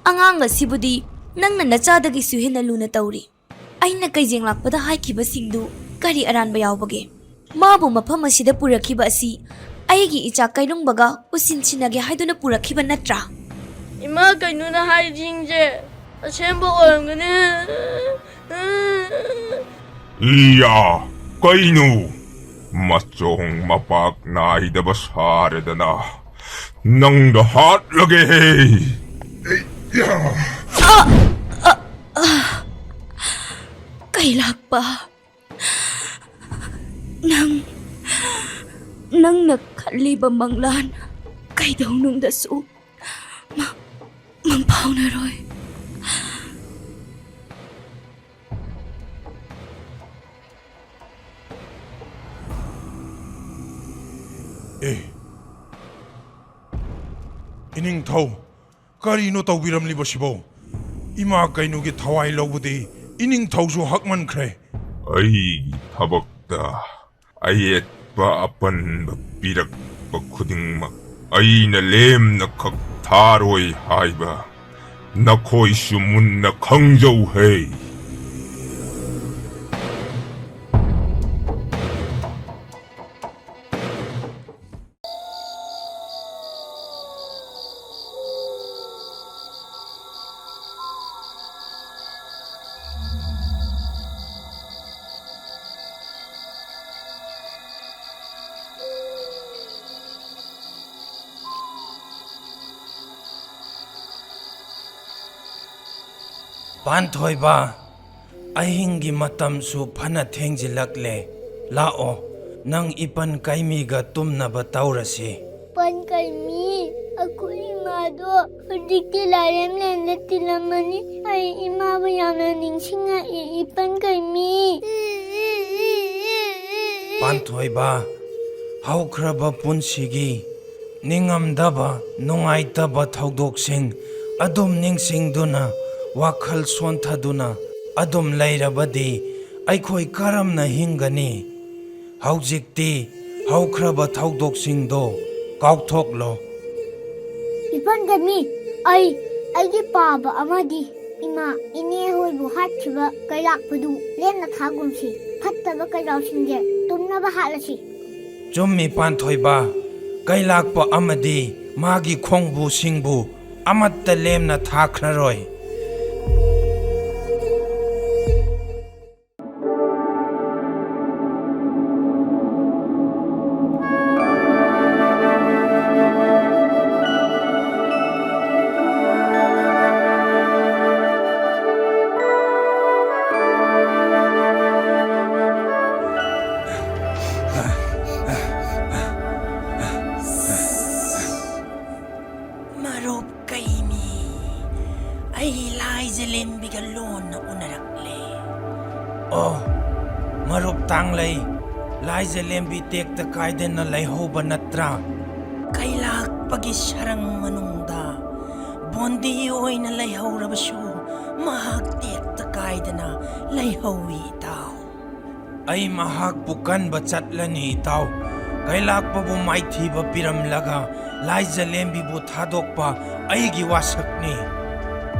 ꯑꯉꯥꯡ ꯑꯁꯤꯕꯨꯗꯤ ꯅꯪꯅ ꯅꯆꯥꯗꯒꯤꯁꯨ ꯍꯦꯟꯅ ꯂꯨꯅ ꯇꯧꯔꯤ꯫ ꯑꯩꯅ ꯀꯩꯖꯦꯡ ꯂꯥꯛꯄꯗ ꯍꯥꯏꯈꯤꯕꯁꯤꯡꯗꯨ ꯀꯔꯤ ꯑꯔꯥꯟꯕ ꯌꯥꯎꯕꯒꯦ? ꯃꯥꯕꯨ ꯃꯐꯝ ꯑꯁꯤꯗ ꯄꯨꯔꯛꯈꯤꯕ ꯑꯁꯤ ꯑꯩꯒꯤ ꯏꯆꯥ ꯀꯩꯅꯨꯡꯕꯒ ꯎꯁꯤꯟꯁꯤꯟꯅꯒꯦ ꯍꯥꯏꯗꯨꯅ ꯄꯨꯔꯛꯈꯤꯕ ꯅꯠꯇ꯭ꯔꯥ? ꯏꯃꯥ ꯀꯩꯅꯨꯅ ꯍꯥꯏꯔꯤꯁꯤꯡꯁꯦ ꯑꯁꯦꯡꯕ ꯑꯣꯏꯔꯝꯒꯅꯤ꯫ ꯏꯌꯥ, ꯀꯩꯅꯣ? ꯃꯆꯣꯡ ꯃꯄꯥꯛ ꯅꯥꯏꯗꯕ ꯁꯥꯔꯦꯗꯅ꯫ ꯅꯪꯗ ꯍꯥꯠꯂꯒꯦꯍꯦ! ꯏꯌꯥ! ꯀꯩꯂꯥꯛꯄ, ꯅꯪ, ꯅꯪꯅ ꯈꯜꯂꯤꯕ ꯃꯪꯂꯥꯟ ꯀꯩꯗꯧꯅꯨꯡꯗꯁꯨ ꯃ-, ꯃꯪꯐꯥꯎꯅꯔꯣꯏ꯫ ꯑꯦ, ꯏꯅꯤꯡꯊꯧ, ꯀꯔꯤꯅꯣ ꯇꯧꯕꯤꯔꯝꯂꯤꯕꯁꯤꯕꯣ? ꯏꯃꯥ ꯀꯩꯅꯨꯒꯤ ꯊꯋꯥꯏ ꯂꯧꯕꯗꯤ ꯏꯅꯤꯡꯊꯧꯁꯨ ꯍꯛꯃꯟꯈ꯭ꯔꯦ꯫ ꯑꯩꯒꯤ ꯊꯕꯛꯇ ꯑꯌꯦꯠꯄ ꯑꯄꯟꯕ ꯄꯤꯔꯛꯄ ꯈꯨꯗꯤꯡꯃꯛ ꯑꯩꯅ ꯂꯦꯝꯅ ꯈꯛ ꯊꯥꯔꯣꯏ ꯍꯥꯏꯕ ꯅꯈꯣꯏꯁꯨ ꯃꯨꯟꯅ ꯈꯪꯖꯧ ꯍꯦ꯫ ꯄꯥꯟꯊꯣꯏꯕ, ꯑꯍꯤꯡꯒꯤ ꯃꯇꯝꯁꯨ ꯐꯅ ꯊꯦꯡꯖꯤꯜꯂꯛꯂꯦ꯫ ꯂꯥꯛꯑꯣ, ꯅꯪ ꯏꯄꯟ ꯀꯩꯃꯤꯒ ꯇꯨꯝꯅꯕ ꯇꯧꯔꯁꯤ꯫ ꯄꯟ ꯀꯩꯃꯤ, ꯑꯩꯈꯣꯏ ꯏꯃꯥꯗꯣ ꯍꯧꯖꯤꯛꯇꯤ ꯂꯥꯏꯔꯦꯝꯂꯦꯟꯗ ꯇꯤꯜꯂꯝꯃꯅꯤ꯫ ꯑꯩ ꯏꯃꯥꯕꯨ ꯌꯥꯝꯅ ꯅꯤꯡꯁꯤꯡꯉꯛꯏ, ꯏꯄꯟ ꯀꯩꯃꯤ꯫ ꯄꯥꯟꯊꯣꯏꯕ, ꯍꯧꯈ꯭ꯔꯕ ꯄꯨꯟꯁꯤꯒꯤ ꯅꯤꯡꯉꯝꯗꯕ, ꯅꯨꯡꯉꯥꯏꯇꯕ ꯊꯧꯗꯣꯛꯁꯤꯡ ꯑꯗꯨꯝ ꯅꯤꯡꯁꯤꯡꯗꯨꯅ, ꯋꯥꯈꯜ ꯁꯣꯟꯊꯗꯨꯅ ꯑꯗꯨꯝ ꯂꯩꯔꯕꯗꯤ ꯑꯩꯈꯣꯏ ꯀꯔꯝꯅ ꯍꯤꯡꯒꯅꯤ? ꯍꯧꯖꯤꯛꯇꯤ ꯍꯧꯈ꯭ꯔꯕ ꯊꯧꯗꯣꯛꯁꯤꯡꯗꯣ ꯀꯥꯎꯊꯣꯛꯂꯣ꯫ ꯏꯄꯟ ꯀꯩꯃꯤ, ꯑꯩ, ꯑꯩꯒꯤ ꯄꯥꯕ ꯑꯃꯗꯤ ꯏꯃꯥ, ꯏꯅꯦ ꯍꯣꯏꯕꯨ ꯍꯥꯠꯈꯤꯕ ꯀꯩꯂꯥꯛꯄꯗꯨ ꯂꯦꯝꯅ ꯊꯥꯒꯨꯝꯁꯤ꯫ ꯐꯠꯇꯕ ꯀꯩꯅꯥꯎꯁꯤꯡꯁꯦ ꯇꯨꯝꯅꯕ ꯍꯥꯠꯂꯁꯤ꯫ ꯆꯨꯝꯃꯤ, ꯄꯥꯟꯊꯣꯏꯕ꯫ ꯀꯩꯂꯥꯛꯄ ꯑꯃꯗꯤ ꯃꯥꯒꯤ ꯈꯣꯡꯕꯨꯁꯤꯡꯕꯨ ꯑꯃꯠꯇ ꯂꯦꯝꯅ ꯊꯥꯈ꯭ꯔꯔꯣꯏ꯫ ꯃꯔꯨꯞ ꯀꯩꯅꯤ, ꯑꯩ ꯂꯥꯏꯖꯂꯦꯝꯕꯤꯒ ꯂꯣꯟꯅ ꯎꯅꯔꯛꯂꯦ꯫ ꯑꯣ, ꯃꯔꯨꯞ ꯇꯥꯡꯂꯩ, ꯂꯥꯏꯖꯂꯦꯝꯕꯤ ꯇꯦꯛꯇ ꯀꯥꯏꯗꯅ ꯂꯩꯍꯧꯕ ꯅꯠꯇ꯭ꯔꯥ? ꯀꯩꯂꯥꯛꯄꯒꯤ ꯁꯔꯪ ꯃꯅꯨꯡꯗ ꯕꯣꯟꯗꯤ ꯑꯣꯏꯅ ꯂꯩꯍꯧꯔꯕꯁꯨ, ꯃꯍꯥꯛ ꯇꯦꯛꯇ ꯀꯥꯏꯗꯅ ꯂꯩꯍꯧꯏ, ꯏꯇꯥꯎ꯫ ꯑꯩ ꯃꯍꯥꯛꯄꯨ ꯀꯟꯕ ꯆꯠꯂꯅꯤ, ꯏꯇꯥꯎ꯫ ꯀꯩꯂꯥꯛꯄꯕꯨ ꯃꯥꯏꯊꯤꯕ ꯄꯤꯔꯝꯂꯒ ꯂꯥꯏꯖꯂꯦꯝꯕꯤꯕꯨ ꯊꯥꯗꯣꯛꯄ ꯑꯩꯒꯤ ꯋꯥꯁꯛꯅꯤ꯫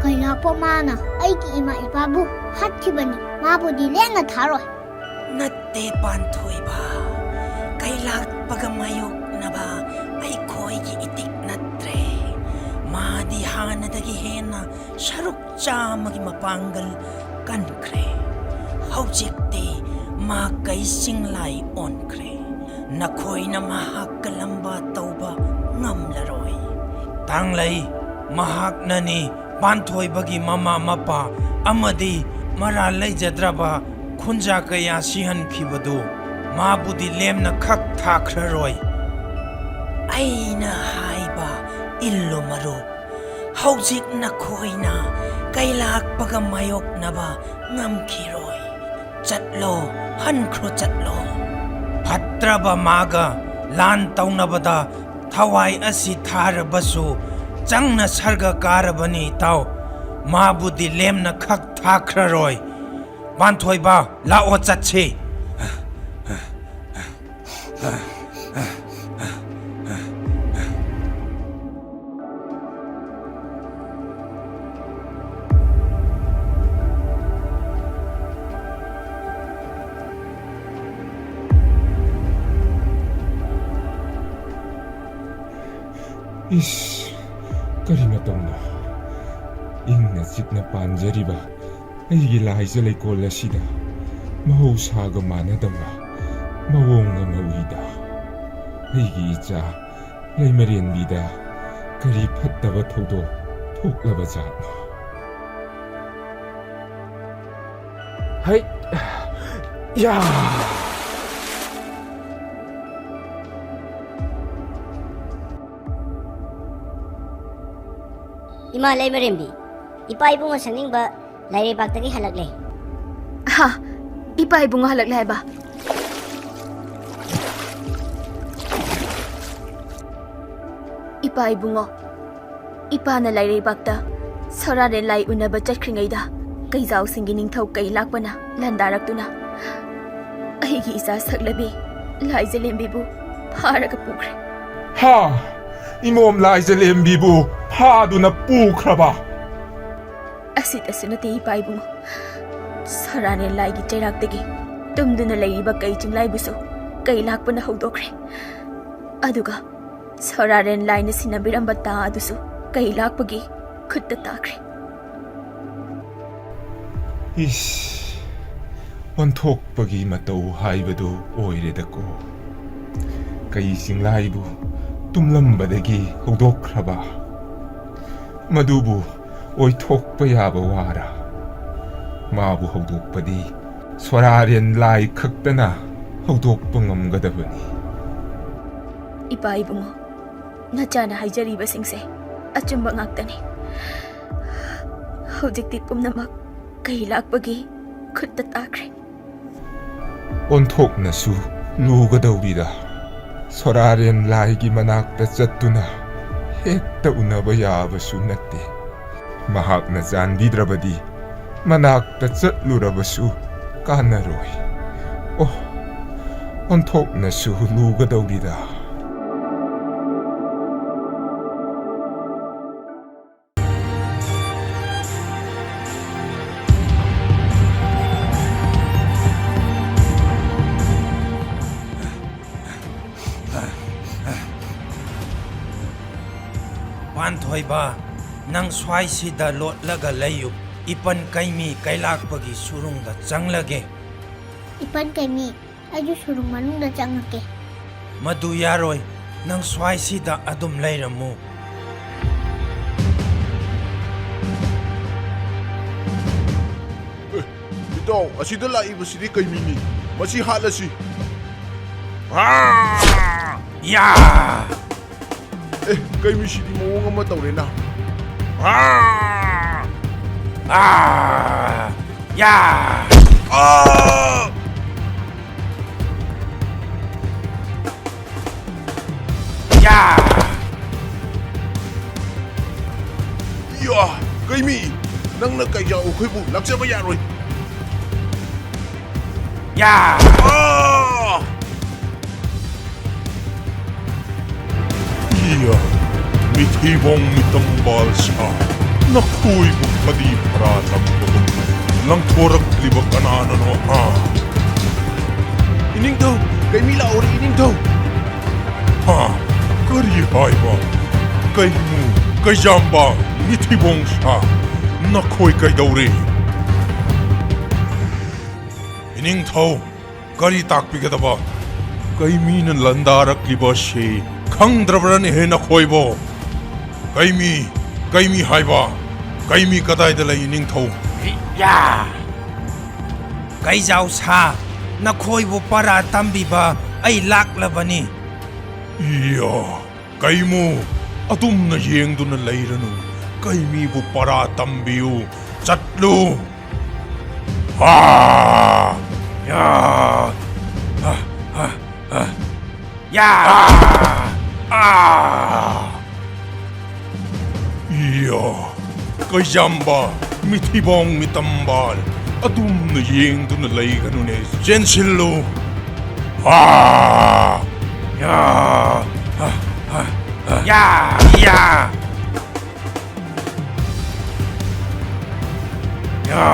ꯀꯩꯂꯥꯛꯄ ꯃꯥꯅ ꯑꯩꯒꯤ ꯏꯃꯥ ꯏꯄꯥꯕꯨ ꯍꯥꯠꯈꯤꯕꯅꯤ꯫ ꯃꯥꯕꯨꯗꯤ ꯂꯦꯝꯅ ꯊꯥꯔꯣꯏ꯫ ꯅꯠꯇꯦ, ꯄꯥꯟꯊꯣꯏꯕ꯫ ꯀꯩꯂꯥꯛꯄꯒ ꯃꯥꯌꯣꯛꯅꯕ ꯑꯩꯈꯣꯏꯒꯤ ꯏꯇꯤꯛ ꯅꯠꯇ꯭ꯔꯦ꯫ ꯃꯥꯗꯤ ꯍꯥꯟꯅꯗꯒꯤ ꯍꯦꯟꯅ ꯁꯔꯨꯛ ꯆꯥꯝꯃꯒꯤ ꯃꯄꯥꯡꯒꯜ ꯀꯟꯈ꯭ꯔꯦ꯫ ꯍꯧꯖꯤꯛꯇꯤ ꯃꯥ ꯀꯩ ꯆꯤꯡꯂꯥꯏ ꯑꯣꯟꯈ꯭ꯔꯦ꯫ ꯅꯈꯣꯏꯅ ꯃꯍꯥꯛꯀ ꯂꯝꯕꯥ ꯇꯧꯕ ꯉꯝꯂꯔꯣꯏ꯫ ꯇꯥꯡꯂꯩ, ꯃꯍꯥꯛꯅꯅꯤ ꯄꯥꯟꯊꯣꯏꯕꯒꯤ ꯃꯃꯥ ꯃꯄꯥ ꯑꯃꯗꯤ ꯃꯔꯥꯜ ꯂꯩꯖꯗ꯭ꯔꯕ ꯈꯨꯟꯖꯥ ꯀꯌꯥ ꯁꯤꯍꯟꯈꯤꯕꯗꯨ꯫ ꯃꯥꯕꯨꯗꯤ ꯂꯦꯝꯅ ꯈꯛ ꯊꯥꯈ꯭ꯔꯔꯣꯏ꯫ ꯑꯩꯅ ꯍꯥꯏꯕ ꯏꯜꯂꯨ ꯃꯔꯨꯞ, ꯍꯧꯖꯤꯛ ꯅꯈꯣꯏꯅ ꯀꯩꯂꯥꯛꯄꯒ ꯃꯥꯌꯣꯛꯅꯕ ꯉꯝꯈꯤꯔꯣꯏ꯫ ꯆꯠꯂꯣ, ꯍꯟꯈ꯭ꯔꯣ, ꯆꯠꯂꯣ꯫ ꯐꯠꯇ꯭ꯔꯕ ꯃꯥꯒ ꯂꯥꯟ ꯇꯧꯅꯕꯗ ꯊꯋꯥꯏ ꯑꯁꯤ ꯊꯥꯔꯕꯁꯨ ꯆꯪꯅ ꯁꯔꯒ ꯀꯥꯔꯕꯅꯤ, ꯏꯇꯥꯎ꯫ ꯃꯥꯕꯨꯗꯤ ꯂꯦꯝꯅ ꯈꯛ ꯊꯥꯈ꯭ꯔꯔꯣꯏ꯫ ꯄꯥꯟꯊꯣꯏꯕ, ꯂꯥꯛꯑꯣ, ꯆꯠꯁꯤ꯫ ꯏꯁ, ꯀꯔꯤ ꯃꯇꯧꯅꯣ? ꯏꯪꯅ ꯆꯤꯛꯅ ꯄꯥꯟꯖꯔꯤꯕ ꯑꯩꯒꯤ ꯂꯥꯏꯖ ꯂꯩꯀꯣꯜ ꯑꯁꯤꯗ ꯃꯍꯧꯁꯥꯒ ꯃꯥꯟꯅꯗꯕ ꯃꯑꯣꯡ ꯑꯃ ꯎꯏꯗ꯫ ꯑꯩꯒꯤ ꯏꯆꯥ ꯂꯩꯃꯔꯦꯟꯕꯤꯗ ꯀꯔꯤ ꯐꯠꯇꯕ ꯊꯧꯗꯣꯛ ꯊꯣꯛꯂꯕ ꯖꯥꯠꯅꯣ? ꯍꯩ! ꯌꯥ! ꯏꯃꯥ ꯂꯩꯃꯔꯦꯝꯕꯤ, ꯏꯄꯥ ꯏꯕꯨꯡꯉꯣ ꯁꯛꯅꯤꯡꯕ ꯂꯥꯏꯔꯩꯕꯥꯛꯇꯒꯤ ꯍꯜꯂꯛꯂꯦ꯫ ꯍꯥ? ꯏꯄꯥ ꯏꯕꯨꯡꯉꯣ ꯍꯜꯂꯛꯂꯦ ꯍꯥꯏꯕ? ꯏꯄꯥ ꯏꯕꯨꯡꯉꯣ, ꯏꯄꯥꯅ ꯂꯥꯏꯔꯩꯕꯥꯛꯇ ꯁꯣꯔꯥꯔꯦꯟ ꯂꯥꯏ ꯎꯅꯕ ꯆꯠꯈ꯭ꯔꯤꯉꯩꯗ ꯀꯩꯖꯥꯎꯁꯤꯡꯒꯤ ꯅꯤꯡꯊꯧ ꯀꯩ ꯂꯥꯛꯄꯅ ꯂꯥꯟꯗꯥꯔꯛꯇꯨꯅ ꯑꯩꯒꯤ ꯏꯆꯥ ꯁꯛꯂꯕꯤ ꯂꯥꯏꯖꯂꯦꯝꯕꯤꯕꯨ ꯐꯥꯔꯒ ꯄꯨꯈ꯭ꯔꯦ꯫ ꯍꯥ! ꯏꯃꯣꯝ ꯂꯥꯏꯖꯂꯦꯝꯕꯤꯕꯨ ꯐꯥꯗꯨꯅ ꯄꯨꯈ꯭ꯔꯕ? ꯑꯁꯤꯇꯁꯨ ꯅꯠꯇꯦ ꯏꯄꯥ ꯏꯕꯨꯡꯉꯣ, ꯁꯣꯔꯥꯔꯦꯟ ꯂꯥꯏꯒꯤ ꯆꯩꯔꯥꯛꯇꯒꯤ ꯇꯨꯝꯗꯨꯅ ꯂꯩꯔꯤꯕ ꯀꯩ ꯆꯤꯡꯂꯥꯏꯕꯨꯁꯨ ꯀꯩ ꯂꯥꯛꯄꯅ ꯍꯧꯗꯣꯛꯈ꯭ꯔꯦ꯫ ꯑꯗꯨꯒ ꯁꯣꯔꯥꯔꯦꯟ ꯂꯥꯏꯅ ꯁꯤꯟꯅꯕꯤꯔꯝꯕ ꯇꯥ ꯑꯗꯨꯁꯨ ꯀꯩ ꯂꯥꯛꯄꯒꯤ ꯈꯨꯠꯇ ꯇꯥꯈ꯭ꯔꯦ꯫ ꯏꯁ, ꯑꯣꯟꯊꯣꯛꯄꯒꯤ ꯃꯇꯧ ꯍꯥꯏꯕꯗꯨ ꯑꯣꯏꯔꯦꯗꯀꯣ꯫ ꯀꯩ ꯆꯤꯡꯂꯥꯏꯕꯨ ꯇꯨꯝꯂꯝꯕꯗꯒꯤ ꯍꯧꯗꯣꯛꯈ꯭ꯔꯕ? ꯃꯗꯨꯕꯨ ꯑꯣꯏꯊꯣꯛꯄ ꯌꯥꯕ ꯋꯥꯔ? ꯃꯥꯕꯨ ꯍꯧꯗꯣꯛꯄꯗꯤ ꯁꯣꯔꯥꯔꯦꯟ ꯂꯥꯏ ꯈꯛꯇꯅ ꯍꯧꯗꯣꯛꯄ ꯉꯝꯒꯗꯕꯅꯤ꯫ ꯏꯄꯥ ꯏꯕꯨꯡꯉꯣ, ꯅꯆꯥꯅ ꯍꯥꯏꯖꯔꯤꯕꯁꯤꯡꯁꯦ ꯑꯆꯨꯝꯕ ꯉꯥꯛꯇꯅꯤ꯫ ꯍꯧꯖꯤꯛꯇꯤ ꯄꯨꯝꯅꯃꯛ ꯀꯩ ꯂꯥꯛꯄꯒꯤ ꯈꯨꯠꯇ ꯇꯥꯈ꯭ꯔꯦ꯫ ꯑꯣꯟꯊꯣꯛꯅꯁꯨ ꯂꯨꯒꯗꯧꯔꯤꯗ꯫ ꯁꯣꯔꯥꯔꯦꯟ ꯂꯥꯏꯒꯤ ꯃꯅꯥꯛꯇ ꯆꯠꯇꯨꯅ ꯍꯦꯛꯇ ꯎꯅꯕ ꯌꯥꯕꯁꯨ ꯅꯠꯇꯦ꯫ ꯃꯍꯥꯛꯅ ꯆꯥꯟꯕꯤꯗ꯭ꯔꯕꯗꯤ ꯃꯅꯥꯛꯇ ꯆꯠꯂꯨꯔꯕꯁꯨ ꯀꯥꯟꯅꯔꯣꯏ꯫ ꯑꯣ, ꯑꯣꯟꯊꯣꯛꯅꯁꯨ ꯂꯨꯒꯗꯧꯔꯤꯗ꯫ ꯄꯥꯟꯊꯣꯏꯕ, ꯅꯪ ꯁ꯭ꯋꯥꯏꯁꯤꯗ ꯂꯣꯠꯂꯒ ꯂꯩꯌꯨ꯫ ꯏꯄꯟ ꯀꯩꯃꯤ ꯀꯩꯂꯥꯛꯄꯒꯤ ꯁꯨꯔꯨꯡꯗ ꯆꯪꯂꯒꯦ꯫ ꯏꯄꯟ ꯀꯩꯃꯤ, ꯑꯩꯁꯨ ꯁꯨꯔꯨꯡ ꯃꯅꯨꯡꯗ ꯆꯪꯉꯛꯀꯦ꯫ ꯃꯗꯨ ꯌꯥꯔꯣꯏ꯫ ꯅꯪ ꯁ꯭ꯋꯥꯏꯁꯤꯗ ꯑꯗꯨꯝ ꯂꯩꯔꯝꯃꯨ꯫ ꯑꯦ, ꯏꯇꯥꯎ, ꯑꯁꯤꯗ ꯂꯥꯛꯏꯕꯁꯤꯗꯤ ꯀꯩꯃꯤꯅꯤ꯫ ꯃꯁꯤ ꯍꯥꯠꯂꯁꯤ꯫ ꯑꯥ! ꯌꯥ! ꯑꯦ, ꯀꯩꯃꯤꯁꯤꯗꯤ ꯃꯑꯣꯡ ꯑꯃ ꯇꯧꯔꯦꯅ꯫ ꯑꯥ! ꯑꯥ! ꯌꯥ! ꯑꯥ! ꯌꯥ! ꯌꯥ! ꯀꯩꯃꯤ, ꯅꯪꯅ ꯀꯩꯖꯥꯎ ꯑꯩꯈꯣꯏꯕꯨ ꯂꯥꯛꯆꯕ ꯌꯥꯔꯣꯏ꯫ ꯌꯥ! ꯑꯥ! ꯏꯌꯥ! ꯃꯤꯊꯤꯕꯣꯡ ꯃꯤꯇꯝꯕꯥꯜ ꯁꯥ, ꯅꯈꯣꯏꯕꯨ ꯐꯗꯤ ꯐꯔꯥ ꯇꯝꯕꯒꯨꯝ ꯂꯪꯊꯣꯔꯛꯂꯤꯕ ꯀꯅꯥꯅꯅꯣ, ꯍꯥ? ꯏꯅꯤꯡꯊꯧ, ꯀꯩꯃꯤ ꯂꯥꯛꯎꯔꯤ, ꯏꯅꯤꯡꯊꯧ꯫ ꯍꯥ? ꯀꯔꯤ ꯍꯥꯏꯕ? ꯀꯩꯃꯨ, ꯀꯩꯖꯥꯝꯕ, ꯃꯤꯊꯤꯕꯣꯡ ꯁꯥ, ꯅꯈꯣꯏ ꯀꯩꯗꯧꯔꯦ? ꯏꯅꯤꯡꯊꯧ, ꯀꯔꯤ ꯇꯥꯛꯄꯤꯒꯗꯕ? ꯀꯩꯃꯤꯅ ꯂꯥꯟꯗꯥꯔꯛꯂꯤꯕꯁꯤ ꯈꯪꯗ꯭ꯔꯕ꯭ꯔꯅꯦꯍꯦ ꯅꯈꯣꯏꯕꯣ? ꯀꯩꯃꯤ, ꯀꯩꯃꯤ ꯍꯥꯏꯕ, ꯀꯩꯃꯤ ꯀꯗꯥꯏꯗ ꯂꯩ, ꯏꯅꯤꯡꯊꯧ? ꯌꯥ! ꯀꯩꯖꯥꯎ ꯁꯥ, ꯅꯈꯣꯏꯕꯨ ꯄꯔꯥ ꯇꯝꯕꯤꯕ ꯑꯩ ꯂꯥꯛꯂꯕꯅꯤ꯫ ꯏꯌꯥ! ꯀꯩꯃꯨ, ꯑꯗꯨꯝꯅ ꯌꯦꯡꯗꯨꯅ ꯂꯩꯔꯅꯨ꯫ ꯀꯩꯃꯤꯕꯨ ꯄꯔꯥ ꯇꯝꯕꯤꯌꯨ꯫ ꯆꯠꯂꯨ꯫ ꯍꯥ! ꯌꯥ! ꯍꯥ! ꯍꯥ! ꯍꯥ! ꯌꯥ! ꯑꯥ! ꯑꯥ! ꯏꯌꯥ! ꯀꯩꯖꯥꯝꯕ, ꯃꯤꯊꯤꯕꯣꯡ ꯃꯤꯇꯝꯕꯥꯜ, ꯑꯗꯨꯝꯅ ꯌꯦꯡꯗꯨꯅ ꯂꯩꯒꯅꯨꯅꯦ, ꯆꯦꯟꯁꯤꯜꯂꯨ꯫ ꯍꯥ! ꯌꯥ! ꯍꯥ! ꯍꯥ! ꯍꯥ! ꯌꯥ! ꯌꯥ! ꯌꯥ!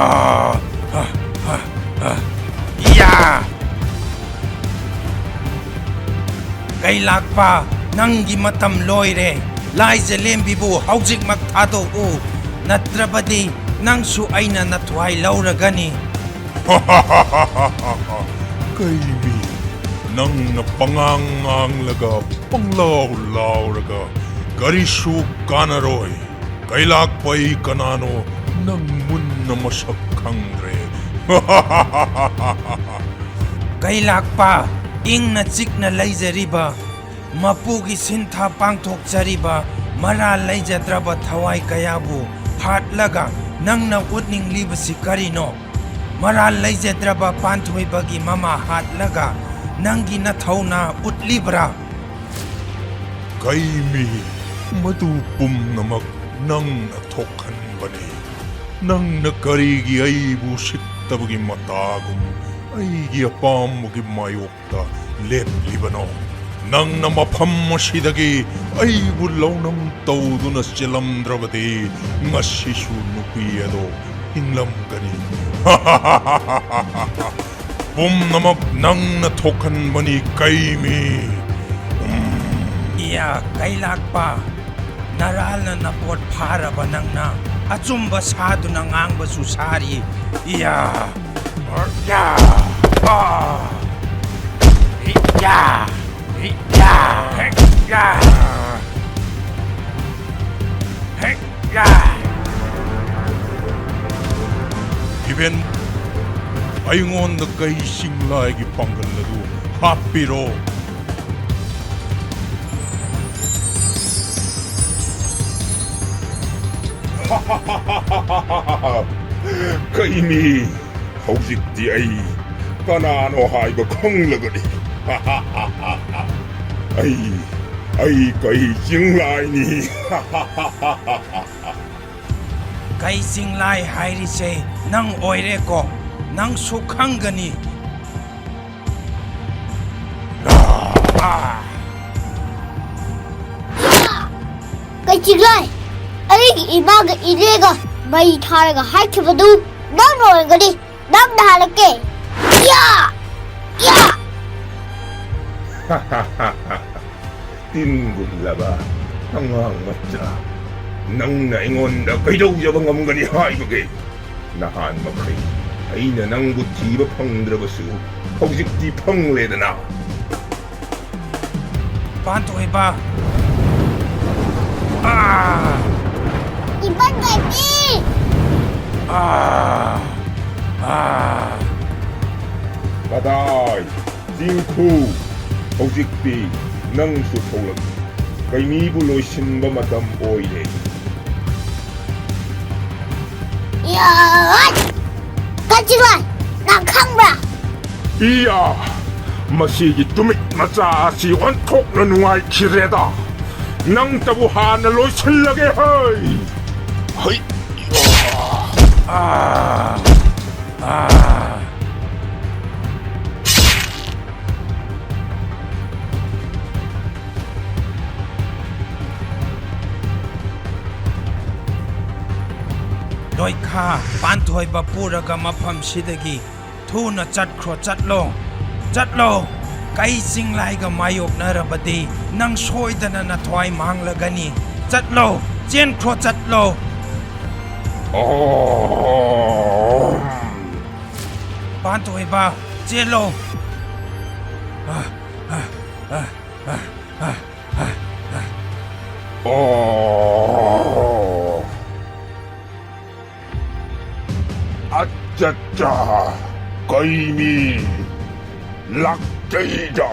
ꯍꯥ! ꯍꯥ! ꯍꯥ! ꯌꯥ! ꯀꯩꯂꯥꯛꯄ, ꯅꯪꯒꯤ ꯃꯇꯝ ꯂꯣꯏꯔꯦ꯫ ꯂꯥꯏꯖ ꯂꯦꯝꯕꯤꯕꯨ ꯍꯧꯖꯤꯛꯃꯛ ꯊꯥꯗꯣꯛꯎ, ꯅꯠꯇ꯭ꯔꯕꯗꯤ ꯅꯪꯁꯨ ꯑꯩꯅ ꯅꯊ꯭ꯋꯥꯏ ꯂꯧꯔꯒꯅꯤ꯫ ꯀꯩꯃꯤ, ꯅꯪꯅ ꯄꯉꯥꯡ ꯉꯥꯡꯂꯒ ꯄꯪꯂꯥꯎ ꯂꯥꯎꯔꯒ ꯀꯔꯤꯁꯨ ꯀꯥꯟꯅꯔꯣꯏ꯫ ꯀꯩꯂꯥꯛꯄ ꯑꯩ ꯀꯅꯥꯅꯣ ꯅꯪ ꯃꯨꯟꯅ ꯃꯁꯛ ꯈꯪꯗ꯭ꯔꯦ꯫ ꯀꯩꯂꯥꯛꯄ, ꯏꯪꯅ ꯆꯤꯛꯅ ꯂꯩꯖꯔꯤꯕ ꯃꯄꯨꯒꯤ ꯁꯤꯟꯊꯥ ꯄꯥꯡꯊꯣꯛꯆꯔꯤꯕ ꯃꯔꯥꯜ ꯂꯩꯖꯗ꯭ꯔꯕ ꯊꯋꯥꯏ ꯀꯌꯥꯕꯨ ꯍꯥꯠꯂꯒ ꯅꯪꯅ ꯎꯠꯅꯤꯡꯂꯤꯕꯁꯤ ꯀꯔꯤꯅꯣ? ꯃꯔꯥꯜ ꯂꯩꯖꯗ꯭ꯔꯕ ꯄꯥꯟꯊꯣꯏꯕꯒꯤ ꯃꯃꯥ ꯍꯥꯠꯂꯒ ꯅꯪꯒꯤ ꯅꯊꯧꯅꯥ ꯎꯠꯂꯤꯕ꯭ꯔꯥ? ꯀꯩꯃꯤ, ꯃꯗꯨ ꯄꯨꯝꯅꯃꯛ ꯅꯪꯅ ꯊꯣꯛꯍꯟꯕꯅꯤ꯫ ꯅꯪꯅ ꯀꯔꯤꯒꯤ ꯑꯩꯕꯨ ꯎꯁꯤꯠꯇꯕꯒꯤ ꯃꯇꯥꯒꯨꯝ ꯑꯩꯒꯤ ꯑꯄꯥꯝꯕꯒꯤ ꯃꯥꯌꯣꯛꯇ ꯂꯦꯞꯂꯤꯕꯅꯣ? ꯅꯪꯅ ꯃꯐꯝ ꯑꯁꯤꯗꯒꯤ ꯑꯩꯕꯨ ꯂꯧꯅꯝ ꯇꯧꯗꯨꯅ ꯆꯦꯜꯂꯝꯗ꯭ꯔꯕꯗꯤ ꯉꯁꯤꯁꯨ ꯅꯨꯄꯤ ꯑꯗꯣ ꯍꯤꯡꯂꯝꯒꯅꯤ꯫ ꯄꯨꯝꯅꯃꯛ ꯅꯪꯅ ꯊꯣꯛꯍꯟꯕꯅꯤ, ꯀꯩꯃꯤ꯫ ꯏꯌꯥ, ꯀꯩꯂꯥꯛꯄ, ꯅꯔꯥꯜꯅ ꯅꯄꯣꯠ ꯐꯥꯔꯕ ꯅꯪꯅ ꯑꯆꯨꯝꯕ ꯁꯥꯗꯨꯅ ꯉꯥꯡꯕꯁꯨ ꯁꯥꯔꯤ꯫ ꯏꯌꯥ, ꯏꯌꯥ, ꯑꯥ, ꯏꯌꯥ, ꯏꯌꯥ, ꯏꯌꯥ, ꯏꯌꯥ꯫ ꯏꯚꯦꯟ, ꯑꯩꯉꯣꯟꯗ ꯀꯩ ꯆꯤꯡꯂꯥꯏꯒꯤ ꯄꯥꯡꯒꯜ ꯑꯗꯨ ꯍꯥꯞꯄꯤꯔꯣ꯫ ꯀꯩꯃꯤ, ꯍꯧꯖꯤꯛꯇꯤ ꯑꯩ ꯀꯅꯥꯅꯣ ꯍꯥꯏꯕ ꯈꯪꯂꯒꯅꯤ꯫ ꯑꯩ, ꯑꯩ ꯀꯩ ꯆꯤꯡꯂꯥꯏꯅꯤ꯫ ꯀꯩ ꯆꯤꯡꯂꯥꯏ ꯍꯥꯏꯔꯤꯁꯦ ꯅꯪ ꯑꯣꯏꯔꯦꯀꯣ? ꯅꯪꯁꯨ ꯈꯪꯒꯅꯤ꯫ ꯀꯩ ꯆꯤꯡꯂꯥꯏ? ꯑꯩꯒꯤ ꯏꯃꯥꯒ ꯏꯅꯦꯒ ꯃꯩ ꯊꯥꯔꯒ ꯍꯥꯠꯈꯤꯕꯗꯨ ꯅꯪꯅ ꯑꯣꯏꯔꯝꯒꯅꯤ꯫ ꯅꯪꯅ ꯍꯥꯜꯂꯛꯀꯦ꯫ ꯌꯥ! ꯌꯥ! ꯇꯤꯟꯒꯨꯝꯂꯕ ꯑꯉꯥꯡ ꯃꯆꯥ, ꯅꯪꯅ ꯑꯩꯉꯣꯟꯗ ꯀꯩꯗꯧꯖꯕ ꯉꯝꯒꯅꯤ ꯍꯥꯏꯕꯒꯦ? ꯅꯍꯥꯟ ꯃꯈꯩ ꯑꯩꯅ ꯅꯪꯕꯨ ꯊꯤꯕ ꯐꯪꯗ꯭ꯔꯕꯁꯨ, ꯍꯧꯖꯤꯛꯇꯤ ꯐꯪꯂꯦꯗꯅ꯫ ꯄꯥꯟꯊꯣꯏꯕ꯫ ꯑꯥ! ꯏꯕꯥꯟꯒꯥꯏꯕꯤ! ꯑꯥ! ꯑꯥ! ꯀꯗꯥꯏ? ꯆꯤꯡꯈꯨ! ꯍꯧꯖꯤꯛꯇꯤ ꯅꯪꯁꯨ ꯊꯣꯛꯂꯛ꯫ ꯀꯩꯃꯤꯕꯨ ꯂꯣꯏꯁꯤꯟꯕ ꯃꯇꯝ ꯑꯣꯏꯔꯦ꯫ ꯌꯥꯠ! ꯀꯟꯆꯤꯡꯂꯥꯏ, ꯅꯪ ꯈꯪꯕ꯭ꯔꯥ? ꯏꯌꯥ! ꯃꯁꯤꯒꯤ ꯇꯨꯃꯤꯠ ꯃꯆꯥ ꯑꯁꯤ ꯑꯣꯟꯊꯣꯛꯅ ꯅꯨꯡꯉꯥꯏꯈꯤꯗ꯭ꯔꯦꯗ꯫ ꯅꯪꯇꯕꯨ ꯍꯥꯟꯅ ꯂꯣꯏꯁꯤꯜꯂꯒꯦ ꯍꯩ! ꯍꯩ! ꯑꯥ! ꯑꯥ! ꯂꯣꯏꯈꯥ, ꯄꯥꯟꯊꯣꯏꯕ ꯄꯨꯔꯒ ꯃꯐꯝꯁꯤꯗꯒꯤ ꯊꯨꯅ ꯆꯠꯈ꯭ꯔꯣ, ꯆꯠꯂꯣ, ꯆꯠꯂꯣ꯫ ꯀꯩ ꯆꯤꯡꯂꯥꯏꯒ ꯃꯥꯌꯣꯛꯅꯔꯕꯗꯤ ꯅꯪ ꯁꯣꯏꯗꯅ ꯅꯊ꯭ꯋꯥꯏ ꯃꯥꯡꯂꯒꯅꯤ꯫ ꯆꯠꯂꯣ, ꯆꯦꯟꯈ꯭ꯔꯣ, ꯆꯠꯂꯣ꯫ ꯑꯣ꯫ ꯄꯥꯟꯊꯣꯏꯕ, ꯆꯦꯜꯂꯣ꯫ ꯑ, ꯑ, ꯑ, ꯑ, ꯑ, ꯑ, ꯑ, ꯑ꯫ ꯑꯣ꯫ ꯑꯠꯆꯥ, ꯀꯩꯃꯤ ꯂꯥꯛꯇꯩꯗ꯫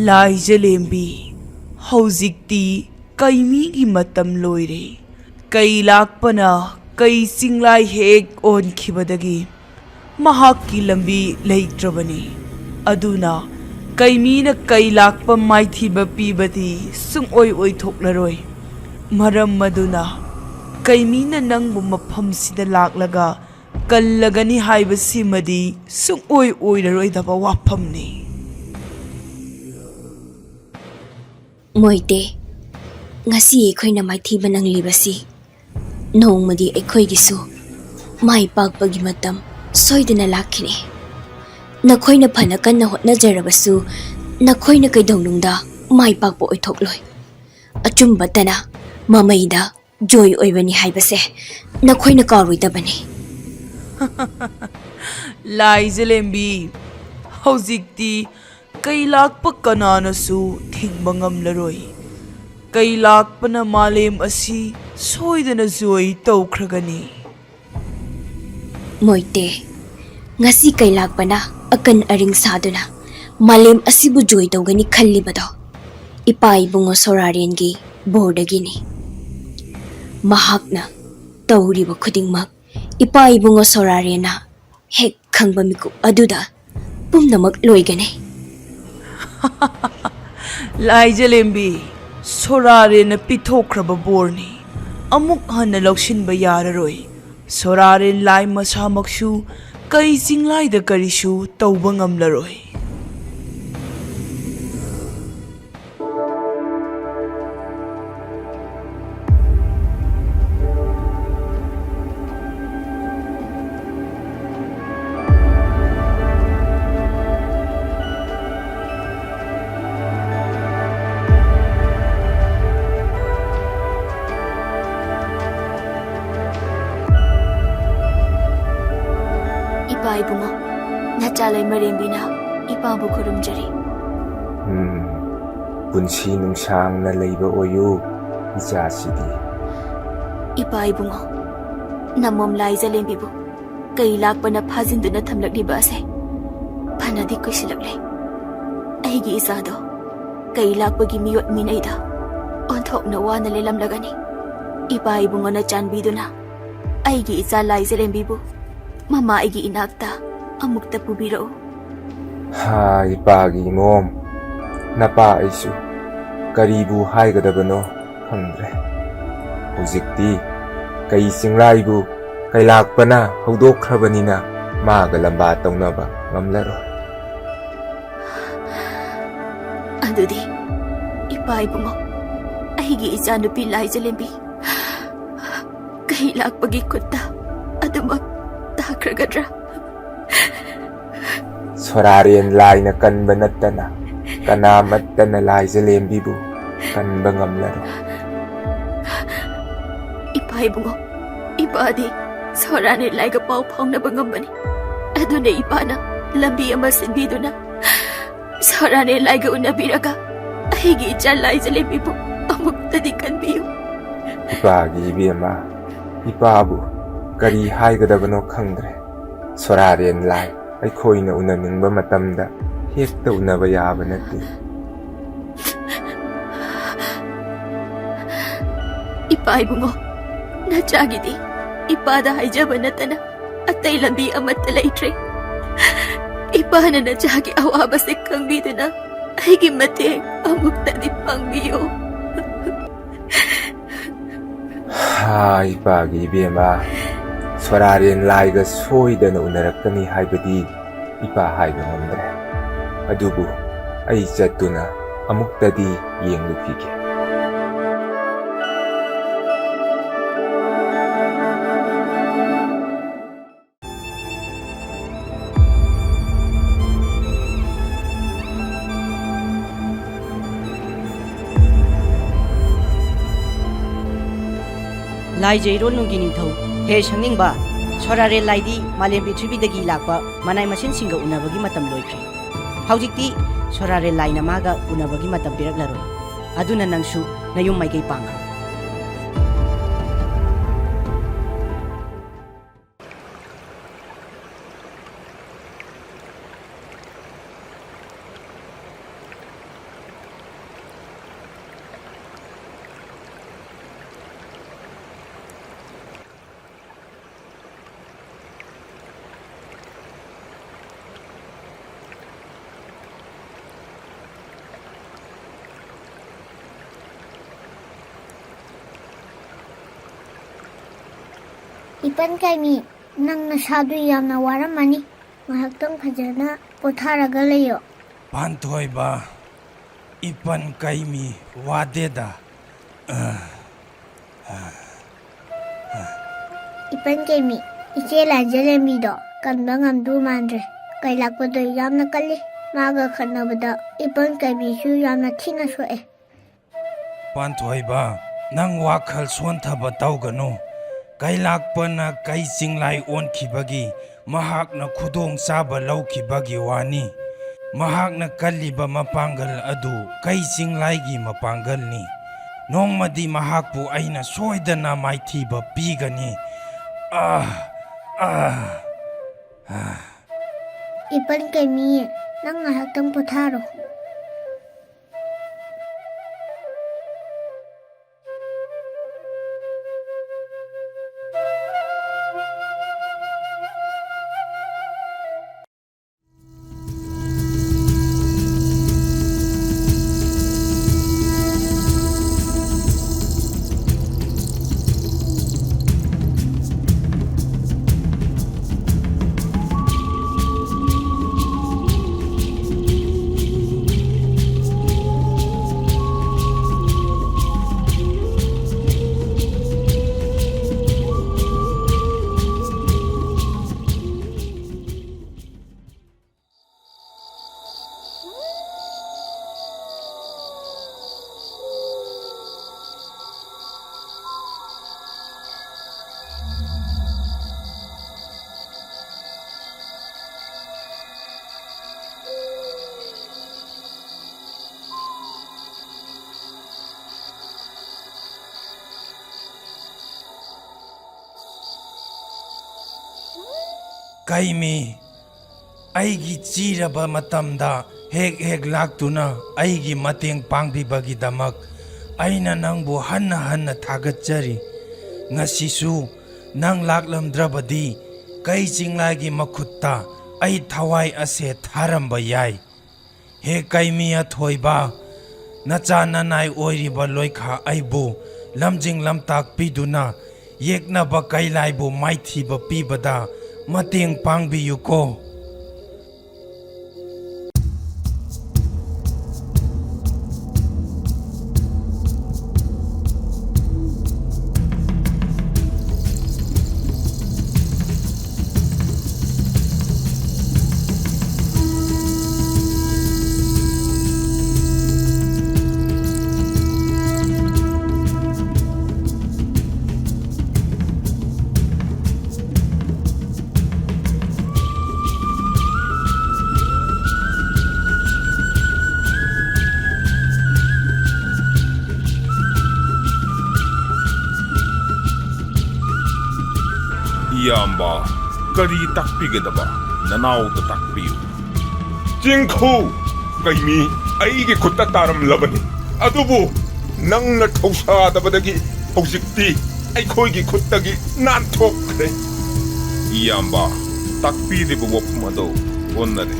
ꯂꯥꯏꯖꯂꯦꯝꯕꯤ, ꯍꯧꯖꯤꯛꯇꯤ ꯀꯩꯃꯤꯒꯤ ꯃꯇꯝ ꯂꯣꯏꯔꯦ꯫ ꯀꯩ ꯂꯥꯛꯄꯅ ꯀꯩ ꯆꯤꯡꯂꯥꯏ ꯍꯦꯛ ꯑꯣꯟꯈꯤꯕꯗꯒꯤ ꯃꯍꯥꯛꯀꯤ ꯂꯝꯕꯤ ꯂꯩꯇ꯭ꯔꯕꯅꯤ꯫ ꯑꯗꯨꯅ ꯀꯩꯃꯤꯅ ꯀꯩꯂꯥꯛꯄ ꯃꯥꯏꯊꯤꯕ ꯄꯤꯕꯗꯤ ꯁꯨꯡꯑꯣꯏ ꯑꯣꯏꯊꯣꯛꯂꯔꯣꯏ꯫ ꯃꯔꯝ ꯑꯗꯨꯅ ꯀꯩꯃꯤꯅ ꯅꯪꯕꯨ ꯃꯐꯝꯁꯤꯗ ꯂꯥꯛꯂꯒ ꯀꯜꯂꯒꯅꯤ ꯍꯥꯏꯕꯁꯤꯃꯗꯤ ꯁꯨꯡꯑꯣꯏ ꯑꯣꯏꯔꯔꯣꯏꯗꯕ ꯋꯥꯐꯝꯅꯤ꯫ ꯃꯣꯏꯇꯦ, ꯉꯁꯤ ꯑꯩꯈꯣꯏꯅ ꯃꯥꯏꯊꯤꯕ ꯅꯪꯂꯤꯕꯁꯤ ꯅꯣꯡꯃꯗꯤ ꯑꯩꯈꯣꯏꯒꯤꯁꯨ ꯃꯥꯏ ꯄꯥꯛꯄꯒꯤ ꯃꯇꯝ ꯁꯣꯏꯗꯅ ꯂꯥꯛꯈꯤꯅꯤ꯫ ꯅꯈꯣꯏꯅ ꯐꯅ ꯀꯟꯅ ꯍꯣꯠꯅꯖꯔꯕꯁꯨ ꯅꯈꯣꯏꯅ ꯀꯩꯗꯧꯅꯨꯡꯗ ꯃꯥꯏ ꯄꯥꯛꯄ ꯑꯣꯏꯊꯣꯛꯂꯣꯏ꯫ ꯑꯆꯨꯝꯕꯇꯅ ꯃꯃꯩꯗ ꯖꯣꯏ ꯑꯣꯏꯕꯅꯤ ꯍꯥꯏꯕꯁꯦ ꯅꯈꯣꯏꯅ ꯀꯥꯎꯔꯣꯏꯗꯕꯅꯤ꯫ ꯂꯥꯏꯖꯂꯦꯝꯕꯤ, ꯍꯧꯖꯤꯛꯇꯤ ꯀꯩꯂꯥꯛꯄ ꯀꯅꯥꯅꯁꯨ ꯊꯤꯡꯕ ꯉꯝꯂꯔꯣꯏ꯫ ꯀꯩꯂꯥꯛꯄꯅ ꯃꯥꯂꯦꯝ ꯑꯁꯤ ꯁꯣꯏꯗꯅ ꯖꯣꯏ ꯇꯧꯈ꯭ꯔꯒꯅꯤ꯫ ꯃꯣꯏꯇꯦ, ꯉꯁꯤ ꯀꯩꯂꯥꯛꯄꯅ ꯑꯀꯟ ꯑꯔꯤꯡ ꯁꯥꯗꯨꯅ ꯃꯥꯂꯦꯝ ꯑꯁꯤꯕꯨ ꯖꯣꯏ ꯇꯧꯒꯅꯤ ꯈꯜꯂꯤꯕꯗꯣ ꯏꯄꯥ ꯏꯕꯨꯡꯉꯣ ꯁꯣꯔꯥꯔꯦꯟꯒꯤ ꯕꯣꯔꯗꯒꯤꯅꯤ꯫ ꯃꯍꯥꯛꯅ ꯇꯧꯔꯤꯕ ꯈꯨꯗꯤꯡꯃꯛ ꯏꯄꯥ ꯏꯕꯨꯡꯉꯣ ꯁꯣꯔꯥꯔꯦꯟꯅ ꯍꯦꯛ ꯈꯪꯕ ꯃꯤꯀꯨꯞ ꯑꯗꯨꯗ ꯄꯨꯝꯅꯃꯛ ꯂꯣꯏꯒꯅꯤ꯫ ꯂꯥꯏꯖꯂꯦꯝꯕꯤ, ꯁꯣꯔꯥꯔꯦꯟꯅ ꯄꯤꯊꯣꯛꯈ꯭ꯔꯕ ꯕꯣꯔꯅꯤ꯫ ꯑꯃꯨꯛ ꯍꯟꯅ ꯂꯧꯁꯤꯟꯕ ꯌꯥꯔꯔꯣꯏ꯫ ꯁꯣꯔꯥꯔꯦꯟ ꯂꯥꯏ ꯃꯁꯥꯃꯛꯁꯨ ꯀꯩ ꯆꯤꯡꯂꯥꯏꯗ ꯀꯔꯤꯁꯨ ꯇꯧꯕ ꯉꯝꯂꯔꯣꯏ꯫ ꯏꯄꯥ ꯏꯕꯨꯡꯉꯣ, ꯅꯆꯥ ꯂꯩꯃꯔꯦꯝꯕꯤꯅ ꯏꯄꯥꯕꯨ ꯈꯨꯔꯨꯝꯖꯔꯤ꯫ ꯎꯝ, ꯄꯨꯟꯁꯤ ꯅꯨꯡꯁꯥꯡꯅ ꯂꯩꯕ ꯑꯣꯏꯌꯨ, ꯏꯆꯥꯁꯤꯗꯤ꯫ ꯏꯄꯥ ꯏꯕꯨꯡꯉꯣ, ꯅꯃꯣꯝ ꯂꯥꯏꯖꯂꯦꯝꯕꯤꯕꯨ ꯀꯩ ꯂꯥꯛꯄꯅ ꯐꯥꯖꯤꯟꯗꯨꯅ ꯊꯝꯂꯛꯂꯤꯕ ꯑꯁꯦ ꯐꯅꯗꯤ ꯀꯨꯏꯁꯤꯜꯂꯛꯂꯦ꯫ ꯑꯩꯒꯤ ꯏꯆꯥꯗꯣ ꯀꯩ ꯂꯥꯛꯄꯒꯤ ꯃꯤꯑꯣꯠ ꯃꯤꯅꯩꯗ ꯑꯣꯟꯊꯣꯛꯅ ꯋꯥꯅ ꯂꯦꯜꯂꯝꯂꯒꯅꯤ꯫ ꯏꯄꯥ ꯏꯕꯨꯡꯉꯣꯅ ꯆꯥꯟꯕꯤꯗꯨꯅ ꯑꯩꯒꯤ ꯏꯆꯥ ꯂꯥꯏꯖꯔꯦꯝꯕꯤꯕꯨ ꯃꯃꯥ ꯑꯩꯒꯤ ꯏꯅꯥꯛꯇ ꯑꯃꯨꯛꯇ ꯄꯨꯕꯤꯔꯛꯎ꯫ ꯍꯥ, ꯏꯄꯥꯒꯤ ꯃꯣꯝ, ꯅꯄꯥ ꯑꯩꯁꯨ ꯀꯔꯤꯕꯨ ꯍꯥꯏꯒꯗꯕꯅꯣ ꯈꯪꯗ꯭ꯔꯦ꯫ ꯍꯧꯖꯤꯛꯇꯤ ꯀꯩ ꯆꯤꯡꯂꯥꯏꯕꯨ ꯀꯩꯂꯥꯛꯄꯅ ꯍꯧꯗꯣꯛꯈ꯭ꯔꯕꯅꯤꯅ ꯃꯥꯒ ꯂꯝꯕꯥ ꯇꯧꯅꯕ ꯉꯝꯂꯔꯣꯏ꯫ ꯑꯗꯨꯗꯤ ꯏꯄꯥ ꯏꯕꯨꯡꯉꯣ, ꯑꯩꯒꯤ ꯏꯆꯥꯅꯨꯄꯤ ꯂꯥꯏꯖꯂꯦꯝꯕꯤ ꯀꯩ ꯂꯥꯛꯄꯒꯤ ꯈꯨꯠꯇ ꯑꯗꯨꯃꯛ ꯇꯥꯈ꯭ꯔꯒꯗ꯭ꯔꯥ? ꯁꯣꯔꯥꯔꯦꯟ ꯂꯥꯏꯅ ꯀꯟꯕ ꯅꯠꯇꯅ ꯀꯅꯥꯃꯠꯇꯅ ꯂꯥꯏꯖꯂꯦꯝꯕꯤꯕꯨ ꯀꯟꯕ ꯉꯝꯂꯔꯣꯏ꯫ ꯏꯄꯥ ꯏꯕꯨꯡꯉꯣ, ꯏꯄꯥꯗꯤ ꯁꯣꯔꯥꯔꯦꯟ ꯂꯥꯏꯒ ꯄꯥꯎ ꯐꯥꯎꯅꯕ ꯉꯝꯕꯅꯤ꯫ ꯑꯗꯨꯅ ꯏꯄꯥꯅ ꯂꯝꯕꯤ ꯑꯃ ꯁꯤꯟꯕꯤꯗꯨꯅ ꯁꯣꯔꯥꯔꯦꯟ ꯂꯥꯏꯒ ꯎꯅꯕꯤꯔꯒ ꯑꯩꯒꯤ ꯏꯆꯥ ꯂꯥꯏꯖꯂꯦꯝꯕꯤꯕꯨ ꯑꯃꯨꯛꯇꯗꯤ ꯀꯟꯕꯤꯌꯨ꯫ ꯏꯄꯥꯒꯤ ꯏꯕꯦꯝꯃ, ꯏꯄꯥꯕꯨ ꯀꯔꯤ ꯍꯥꯏꯒꯗꯕꯅꯣ ꯈꯪꯗ꯭ꯔꯦ꯫ ꯁꯣꯔꯥꯔꯦꯟ ꯂꯥꯏ ꯑꯩꯈꯣꯏꯅ ꯎꯅꯅꯤꯡꯕ ꯃꯇꯝꯗ ꯍꯦꯛꯇ ꯎꯅꯕ ꯌꯥꯕ ꯅꯠꯇꯦ꯫ ꯏꯄꯥ ꯏꯕꯨꯡꯉꯣ, ꯅꯆꯥꯒꯤꯗꯤ ꯏꯄꯥꯗ ꯍꯥꯏꯖꯕ ꯅꯠꯇꯅ ꯑꯇꯩ ꯂꯝꯕꯤ ꯑꯃꯠꯇ ꯂꯩꯇ꯭ꯔꯦ꯫ ꯏꯄꯥꯅ ꯅꯆꯥꯒꯤ ꯑꯋꯥꯕꯁꯦ ꯈꯪꯕꯤꯗꯨꯅ ꯑꯩꯒꯤ ꯃꯇꯦꯡ ꯑꯃꯨꯛꯇꯗꯤ ꯄꯥꯡꯕꯤꯌꯨ꯫ ꯍꯥ, ꯏꯄꯥꯒꯤ ꯏꯕꯦꯝꯃ, ꯁꯣꯔꯥꯔꯦꯟ ꯂꯥꯏꯒ ꯁꯣꯏꯗꯅ ꯎꯅꯔꯛꯀꯅꯤ ꯍꯥꯏꯕꯗꯤ ꯏꯄꯥ ꯍꯥꯏꯕ ꯉꯝꯗ꯭ꯔꯦ꯫ ꯑꯗꯨꯕꯨ ꯑꯩ ꯆꯠꯇꯨꯅ ꯑꯃꯨꯛꯇꯗꯤ ꯌꯦꯡꯂꯨꯈꯤꯒꯦ꯫ ꯂꯥꯏꯖꯩꯔꯣꯜꯅꯨꯡꯒꯤ ꯅꯤꯡꯊꯧ, ꯍꯦ ꯁꯪꯅꯤꯡꯕ, ꯁꯣꯔꯥꯔꯦꯜ ꯂꯥꯏꯗꯤ ꯃꯥꯂꯦꯝ ꯄ꯭ꯔꯤꯊꯤꯕꯤꯗꯒꯤ ꯂꯥꯛꯄ ꯃꯅꯥꯏ ꯃꯁꯤꯟꯁꯤꯡꯒ ꯎꯅꯕꯒꯤ ꯃꯇꯝ ꯂꯣꯏꯈ꯭ꯔꯦ꯫ ꯍꯧꯖꯤꯛꯇꯤ ꯁꯣꯔꯥꯔꯦꯜ ꯂꯥꯏꯅ ꯃꯥꯒ ꯎꯅꯕꯒꯤ ꯃꯇꯝ ꯄꯤꯔꯛꯂꯔꯣꯏ꯫ ꯑꯗꯨꯅ ꯅꯪꯁꯨ ꯅꯌꯨꯝ ꯃꯥꯏꯀꯩ ꯄꯥꯡꯈ꯭ꯔꯣ꯫ ꯏꯄꯟ ꯀꯥꯏꯃꯤ, ꯅꯪ ꯅꯁꯥꯗꯨ ꯌꯥꯝꯅ ꯋꯥꯔꯝꯃꯅꯤ꯫ ꯉꯥꯏꯍꯥꯛꯇꯪ ꯐꯖꯅ ꯄꯣꯊꯥꯔꯒ ꯂꯩꯌꯣ꯫ ꯄꯥꯟꯊꯣꯏꯕ, ꯏꯄꯟ ꯀꯥꯏꯃꯤ ꯋꯥꯗꯦꯗ꯫ ꯏꯄꯟ ꯀꯥꯏꯃꯤ, ꯏꯆꯦ ꯂꯥꯏꯖꯂꯦꯝꯕꯤꯗꯣ ꯀꯟꯕ ꯉꯝꯗꯧ ꯃꯥꯟꯗ꯭ꯔꯦ꯫ ꯀꯩ ꯂꯥꯛꯄꯗꯣ ꯌꯥꯝꯅ ꯀꯜꯂꯤ꯫ ꯃꯥꯒ ꯈꯠꯅꯕꯗ ꯏꯄꯟ ꯀꯥꯏꯃꯤꯁꯨ ꯌꯥꯝꯅ ꯊꯤꯅ ꯁꯣꯛꯑꯦ꯫ ꯄꯥꯟꯊꯣꯏꯕ, ꯅꯪ ꯋꯥꯈꯜ ꯁꯣꯟꯊꯕ ꯇꯧꯒꯅꯨ꯫ ꯀꯩꯂꯥꯛꯄꯅ ꯀꯩ ꯆꯤꯡꯂꯥꯏ ꯑꯣꯟꯈꯤꯕꯒꯤ ꯃꯍꯥꯛꯅ ꯈꯨꯗꯣꯡꯆꯥꯕ ꯂꯧꯈꯤꯕꯒꯤ ꯋꯥꯅꯤ꯫ ꯃꯍꯥꯛꯅ ꯀꯜꯂꯤꯕ ꯃꯄꯥꯡꯒꯜ ꯑꯗꯨ ꯀꯩ ꯆꯤꯡꯂꯥꯏꯒꯤ ꯃꯄꯥꯡꯒꯜꯅꯤ꯫ ꯅꯣꯡꯃꯗꯤ ꯃꯍꯥꯛꯄꯨ ꯑꯩꯅ ꯁꯣꯏꯗꯅ ꯃꯥꯏꯊꯤꯕ ꯄꯤꯒꯅꯤ꯫ ꯑꯥ, ꯑꯥ, ꯑꯥ꯫ ꯏꯄꯟ ꯀꯥꯏꯃꯤ, ꯅꯪ ꯉꯥꯏꯍꯥꯛꯇꯪ ꯄꯣꯊꯥꯔꯣ꯫ ꯀꯥꯏꯃꯤ, ꯑꯩꯒꯤ ꯆꯤꯔꯕ ꯃꯇꯝꯗ ꯍꯦꯛ ꯍꯦꯛ ꯂꯥꯛꯇꯨꯅ ꯑꯩꯒꯤ ꯃꯇꯦꯡ ꯄꯥꯡꯕꯤꯕꯒꯤꯗꯃꯛ ꯑꯩꯅ ꯅꯪꯕꯨ ꯍꯟꯅ ꯍꯟꯅ ꯊꯥꯒꯠꯆꯔꯤ꯫ ꯉꯁꯤꯁꯨ ꯅꯪ ꯂꯥꯛꯂꯝꯗ꯭ꯔꯕꯗꯤ ꯀꯩ ꯆꯤꯡꯂꯥꯏꯒꯤ ꯃꯈꯨꯠꯇ ꯑꯩ ꯊꯋꯥꯏ ꯑꯁꯦ ꯊꯥꯔꯝꯕ ꯌꯥꯏ꯫ ꯍꯦ ꯀꯥꯏꯃꯤ ꯑꯊꯣꯏꯕ, ꯅꯆꯥ ꯅꯅꯥꯏ ꯑꯣꯏꯔꯤꯕ ꯂꯣꯏꯈꯥ ꯑꯩꯕꯨ ꯂꯝꯖꯤꯡ ꯂꯝꯇꯥꯛꯄꯤꯗꯨꯅ ꯌꯦꯛꯅꯕ ꯀꯩꯂꯥꯏꯕꯨ ꯃꯥꯏꯊꯤꯕ ꯄꯤꯕꯗ ꯃꯇꯦꯡ ꯄꯥꯡꯕꯤꯌꯨꯀꯣ꯫ ꯏꯌꯥꯝꯕ, ꯀꯔꯤ ꯇꯥꯛꯄꯤꯒꯗꯕ? ꯅꯅꯥꯎꯗ ꯇꯥꯛꯄꯤꯌꯨ꯫ ꯆꯤꯡꯈꯨ, ꯀꯩꯃꯤ ꯑꯩꯒꯤ ꯈꯨꯠꯇ ꯇꯥꯔꯝꯂꯕꯅꯤ, ꯑꯗꯨꯕꯨ ꯅꯪꯅ ꯊꯧꯁꯥꯗꯕꯗꯒꯤ ꯍꯧꯖꯤꯛꯇꯤ ꯑꯩꯈꯣꯏꯒꯤ ꯈꯨꯠꯇꯒꯤ ꯅꯥꯟꯊꯣꯛꯈ꯭ꯔꯦ꯫ ꯏꯌꯥꯝꯕ, ꯇꯥꯛꯄꯤꯔꯤꯕ ꯋꯥꯐꯝ ꯑꯗꯨ ꯑꯣꯟꯅꯔꯦ꯫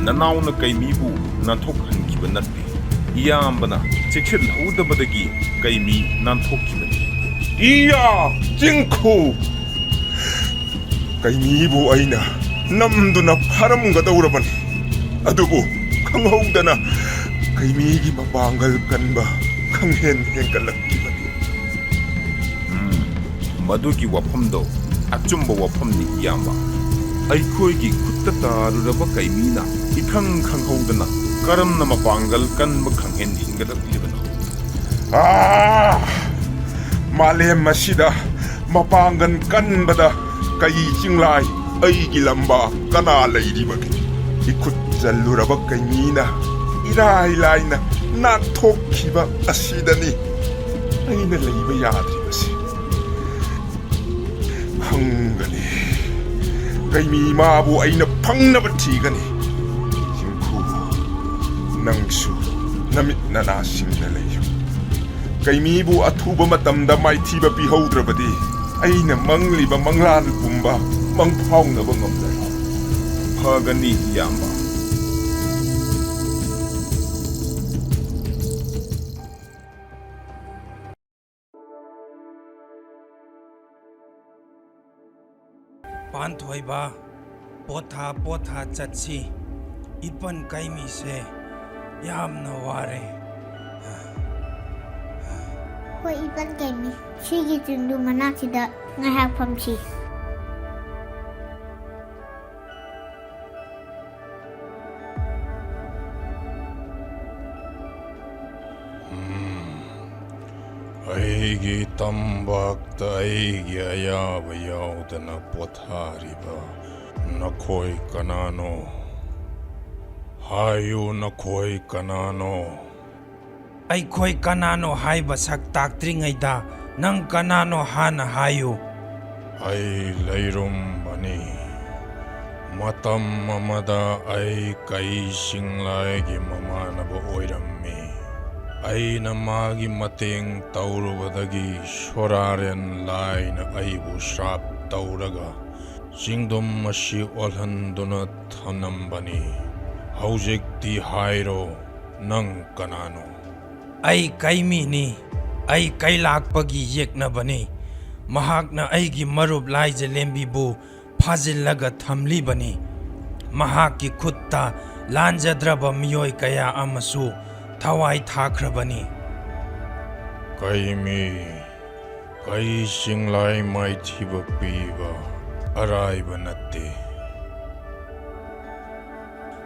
ꯅꯅꯥꯎꯅ ꯀꯩꯃꯤꯕꯨ ꯅꯥꯟꯊꯣꯛꯍꯟꯈꯤꯕ ꯅꯠꯇꯦ꯫ ꯏꯌꯥꯝꯕꯅ ꯆꯦꯛꯁꯤꯜꯍꯧꯗꯕꯗꯒꯤ ꯀꯩꯃꯤ ꯅꯥꯟꯊꯣꯛꯈꯤꯕꯅꯤ꯫ ꯏꯌꯥ! ꯆꯤꯡꯈꯨ! ꯀꯩꯃꯤꯕꯨ ꯑꯩꯅ ꯅꯝꯗꯨꯅ ꯐꯥꯔꯝꯒꯗꯧꯔꯕꯅꯤ, ꯑꯗꯨꯕꯨ ꯈꯪꯍꯧꯗꯅ ꯀꯩꯃꯤꯒꯤ ꯃꯄꯥꯡꯒꯜ ꯀꯟꯕ ꯈꯪꯍꯦꯟ ꯍꯦꯟꯒꯠꯂꯛꯈꯤꯕꯅꯤ꯫ ꯎꯝ, ꯃꯗꯨꯒꯤ ꯋꯥꯐꯝꯗꯣ ꯑꯆꯨꯝꯕ ꯋꯥꯐꯝꯅꯤ, ꯏꯌꯥꯝꯕ꯫ ꯑꯩꯈꯣꯏꯒꯤ ꯈꯨꯠꯇ ꯇꯥꯔꯨꯔꯕ ꯀꯩꯃꯤꯅ ꯏꯈꯪ ꯈꯪꯍꯧꯗꯅ ꯀꯔꯝꯅ ꯃꯄꯥꯡꯒꯜ ꯀꯟꯕ ꯈꯪꯍꯦꯟ ꯍꯦꯟꯒꯠꯂꯛꯂꯤꯕꯅꯣ? ꯑꯥ! ꯃꯥꯂꯦꯝ ꯑꯁꯤꯗ ꯃꯄꯥꯡꯒꯜ ꯀꯟꯕꯗ ꯀꯩ ꯆꯤꯡꯂꯥꯏ ꯑꯩꯒꯤ ꯂꯝꯕꯥ ꯀꯅꯥ ꯂꯩꯔꯤꯕꯒꯦ? ꯏꯈꯨꯠ ꯆꯜꯂꯨꯔꯕ ꯀꯩꯃꯤꯅ ꯏꯔꯥꯏ ꯂꯥꯏꯅ ꯅꯥꯟꯊꯣꯛꯈꯤꯕ ꯑꯁꯤꯗꯅꯤ ꯑꯩꯅ ꯂꯩꯕ ꯌꯥꯗ꯭ꯔꯤꯕꯁꯤ꯫ ꯈꯪꯒꯅꯤ꯫ ꯀꯩꯃꯤ ꯃꯥꯕꯨ ꯑꯩꯅ ꯐꯪꯅꯕ ꯊꯤꯒꯅꯤ꯫ ꯆꯤꯡꯈꯨ, ꯅꯪꯁꯨ ꯅꯃꯤꯠ ꯅꯅꯥꯁꯤꯡꯗ ꯂꯩꯌꯨ꯫ ꯀꯩꯃꯤꯕꯨ ꯑꯊꯨꯕ ꯃꯇꯝꯗ ꯃꯥꯏꯊꯤꯕ ꯄꯤꯍꯧꯗ꯭ꯔꯕꯗꯤ ꯑꯩꯅ ꯃꯪꯂꯤꯕ ꯃꯪꯂꯥꯟ ꯄꯨꯝꯕ ꯃꯪꯐꯥꯎꯅꯕ ꯉꯝꯂꯔꯣꯏ꯫ ꯐꯒꯅꯤ, ꯏꯌꯥꯝꯕ꯫ ꯄꯥꯟꯊꯣꯏꯕ, ꯄꯣꯊꯥ ꯄꯣꯊꯥ ꯆꯠꯁꯤ꯫ ꯏꯄꯟ ꯀꯩꯃꯤꯁꯦ ꯌꯥꯝꯅ ꯋꯥꯔꯦ꯫ ꯍꯣꯏ, ꯏꯄꯟ ꯀꯩꯃꯤ, ꯁꯤꯒꯤ ꯆꯤꯡꯗꯨ ꯃꯅꯥꯛꯁꯤꯗ ꯉꯥꯏꯍꯥꯛ ꯐꯝꯁꯤ꯫ ꯎꯝ, ꯑꯩꯒꯤ ꯇꯝꯄꯥꯛꯇ ꯑꯩꯒꯤ ꯑꯌꯥꯕ ꯌꯥꯎꯗꯅ ꯄꯣꯊꯥꯔꯤꯕ ꯅꯈꯣꯏ ꯀꯅꯥꯅꯣ? ꯍꯥꯏꯌꯨ, ꯅꯈꯣꯏ ꯀꯅꯥꯅꯣ? ꯑꯩꯈꯣꯏ ꯀꯅꯥꯅꯣ ꯍꯥꯏꯕ ꯁꯛ ꯇꯥꯛꯇ꯭ꯔꯤꯉꯩꯗ ꯅꯪ ꯀꯅꯥꯅꯣ ꯍꯥꯟꯅ ꯍꯥꯏꯌꯨ꯫ ꯑꯩ ꯂꯩꯔꯨꯝꯕꯅꯤ꯫ ꯃꯇꯝ ꯑꯃꯗ ꯑꯩ ꯀꯩ ꯁꯤꯡꯂꯥꯏꯒꯤ ꯃꯃꯥꯟꯅꯕ ꯑꯣꯏꯔꯝꯃꯤ꯫ ꯑꯩꯅ ꯃꯥꯒꯤ ꯃꯇꯦꯡ ꯇꯧꯔꯨꯕꯗꯒꯤ ꯁꯣꯔꯥꯔꯦꯟ ꯂꯥꯏꯅ ꯑꯩꯕꯨ ꯁ꯭ꯔꯥꯞ ꯇꯧꯔꯒ ꯆꯤꯡꯗꯨꯝ ꯑꯁꯤ ꯑꯣꯜꯍꯟꯗꯨꯅ ꯊꯝꯂꯝꯕꯅꯤ꯫ ꯍꯧꯖꯤꯛꯇꯤ ꯍꯥꯏꯔꯣ, ꯅꯪ ꯀꯅꯥꯅꯣ? ꯑꯩ ꯀꯩꯃꯤꯅꯤ꯫ ꯑꯩ ꯀꯩꯂꯥꯛꯄꯒꯤ ꯌꯦꯛꯅꯕꯅꯤ꯫ ꯃꯍꯥꯛꯅ ꯑꯩꯒꯤ ꯃꯔꯨꯞ ꯂꯥꯏꯖꯂꯦꯝꯕꯤꯕꯨ ꯐꯥꯖꯤꯜꯂꯒ ꯊꯝꯂꯤꯕꯅꯤ꯫ ꯃꯍꯥꯛꯀꯤ ꯈꯨꯠꯇ ꯂꯥꯟꯖꯗ꯭ꯔꯕ ꯃꯤꯑꯣꯏ ꯀꯌꯥ ꯑꯃꯁꯨ ꯊꯋꯥꯏ ꯊꯥꯈ꯭ꯔꯕꯅꯤ꯫ ꯀꯩꯃꯤ, ꯀꯩ ꯆꯤꯡꯂꯥꯏ ꯃꯥꯏꯊꯤꯕ ꯄꯤꯕ ꯑꯔꯥꯏꯕ ꯅꯠꯇꯦ꯫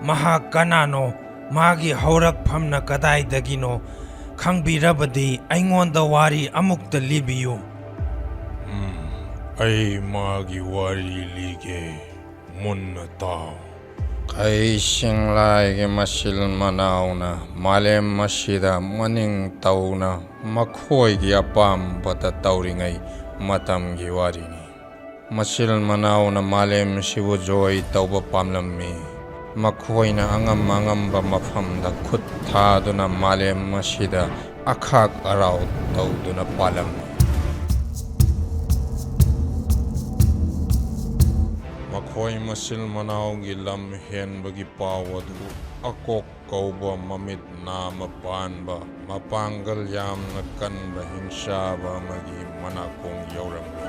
ꯃꯍꯥꯛ ꯀꯅꯥꯅꯣ, ꯃꯥꯒꯤ ꯍꯧꯔꯛꯐꯝꯅ ꯀꯗꯥꯏꯗꯒꯤꯅꯣ ꯈꯪꯕꯤꯔꯕꯗꯤ ꯑꯩꯉꯣꯟꯗ ꯋꯥꯔꯤ ꯑꯃꯨꯛꯇ ꯂꯤꯕꯤꯌꯨ꯫ ꯎꯝ, ꯑꯩ ꯃꯥꯒꯤ ꯋꯥꯔꯤ ꯂꯤꯒꯦ, ꯃꯨꯟꯅ ꯇꯥꯎ꯫ ꯀꯩ ꯁꯤꯡꯂꯥꯏꯒꯤ ꯃꯆꯤꯜ ꯃꯅꯥꯎꯅ ꯃꯥꯂꯦꯝ ꯑꯁꯤꯗ ꯃꯅꯤꯡ ꯇꯧꯅ ꯃꯈꯣꯏꯒꯤ ꯑꯄꯥꯝꯕꯇ ꯇꯧꯔꯤꯉꯩ ꯃꯇꯝꯒꯤ ꯋꯥꯔꯤꯅꯤ꯫ ꯃꯆꯤꯜ ꯃꯅꯥꯎꯅ ꯃꯥꯂꯦꯝ ꯑꯁꯤꯕꯨ ꯖꯣꯏ ꯇꯧꯕ ꯄꯥꯝꯂꯝꯃꯤ꯫ ꯃꯈꯣꯏꯅ ꯑꯉꯝ ꯑꯉꯝꯕ ꯃꯐꯝꯗ ꯈꯨꯠ ꯊꯥꯗꯨꯅ ꯃꯥꯂꯦꯝ ꯑꯁꯤꯗ ꯑꯈꯥꯛ ꯑꯔꯥꯎ ꯇꯧꯗꯨꯅ ꯄꯥꯜꯂꯝꯃꯤ꯫ ꯃꯈꯣꯏ ꯃꯆꯤꯜ ꯃꯅꯥꯎꯒꯤ ꯂꯝ ꯍꯦꯟꯕꯒꯤ ꯄꯥꯎ ꯑꯗꯨ ꯑꯀꯣꯛ ꯀꯧꯕ ꯃꯃꯤꯠ ꯅꯥꯝꯃ ꯄꯥꯟꯕ, ꯃꯄꯥꯡꯒꯜ ꯌꯥꯝꯅ ꯀꯟꯕ ꯍꯤꯡꯆꯥꯕ ꯑꯃꯒꯤ ꯃꯅꯥꯀꯣꯡ ꯌꯧꯔꯝꯃꯤ꯫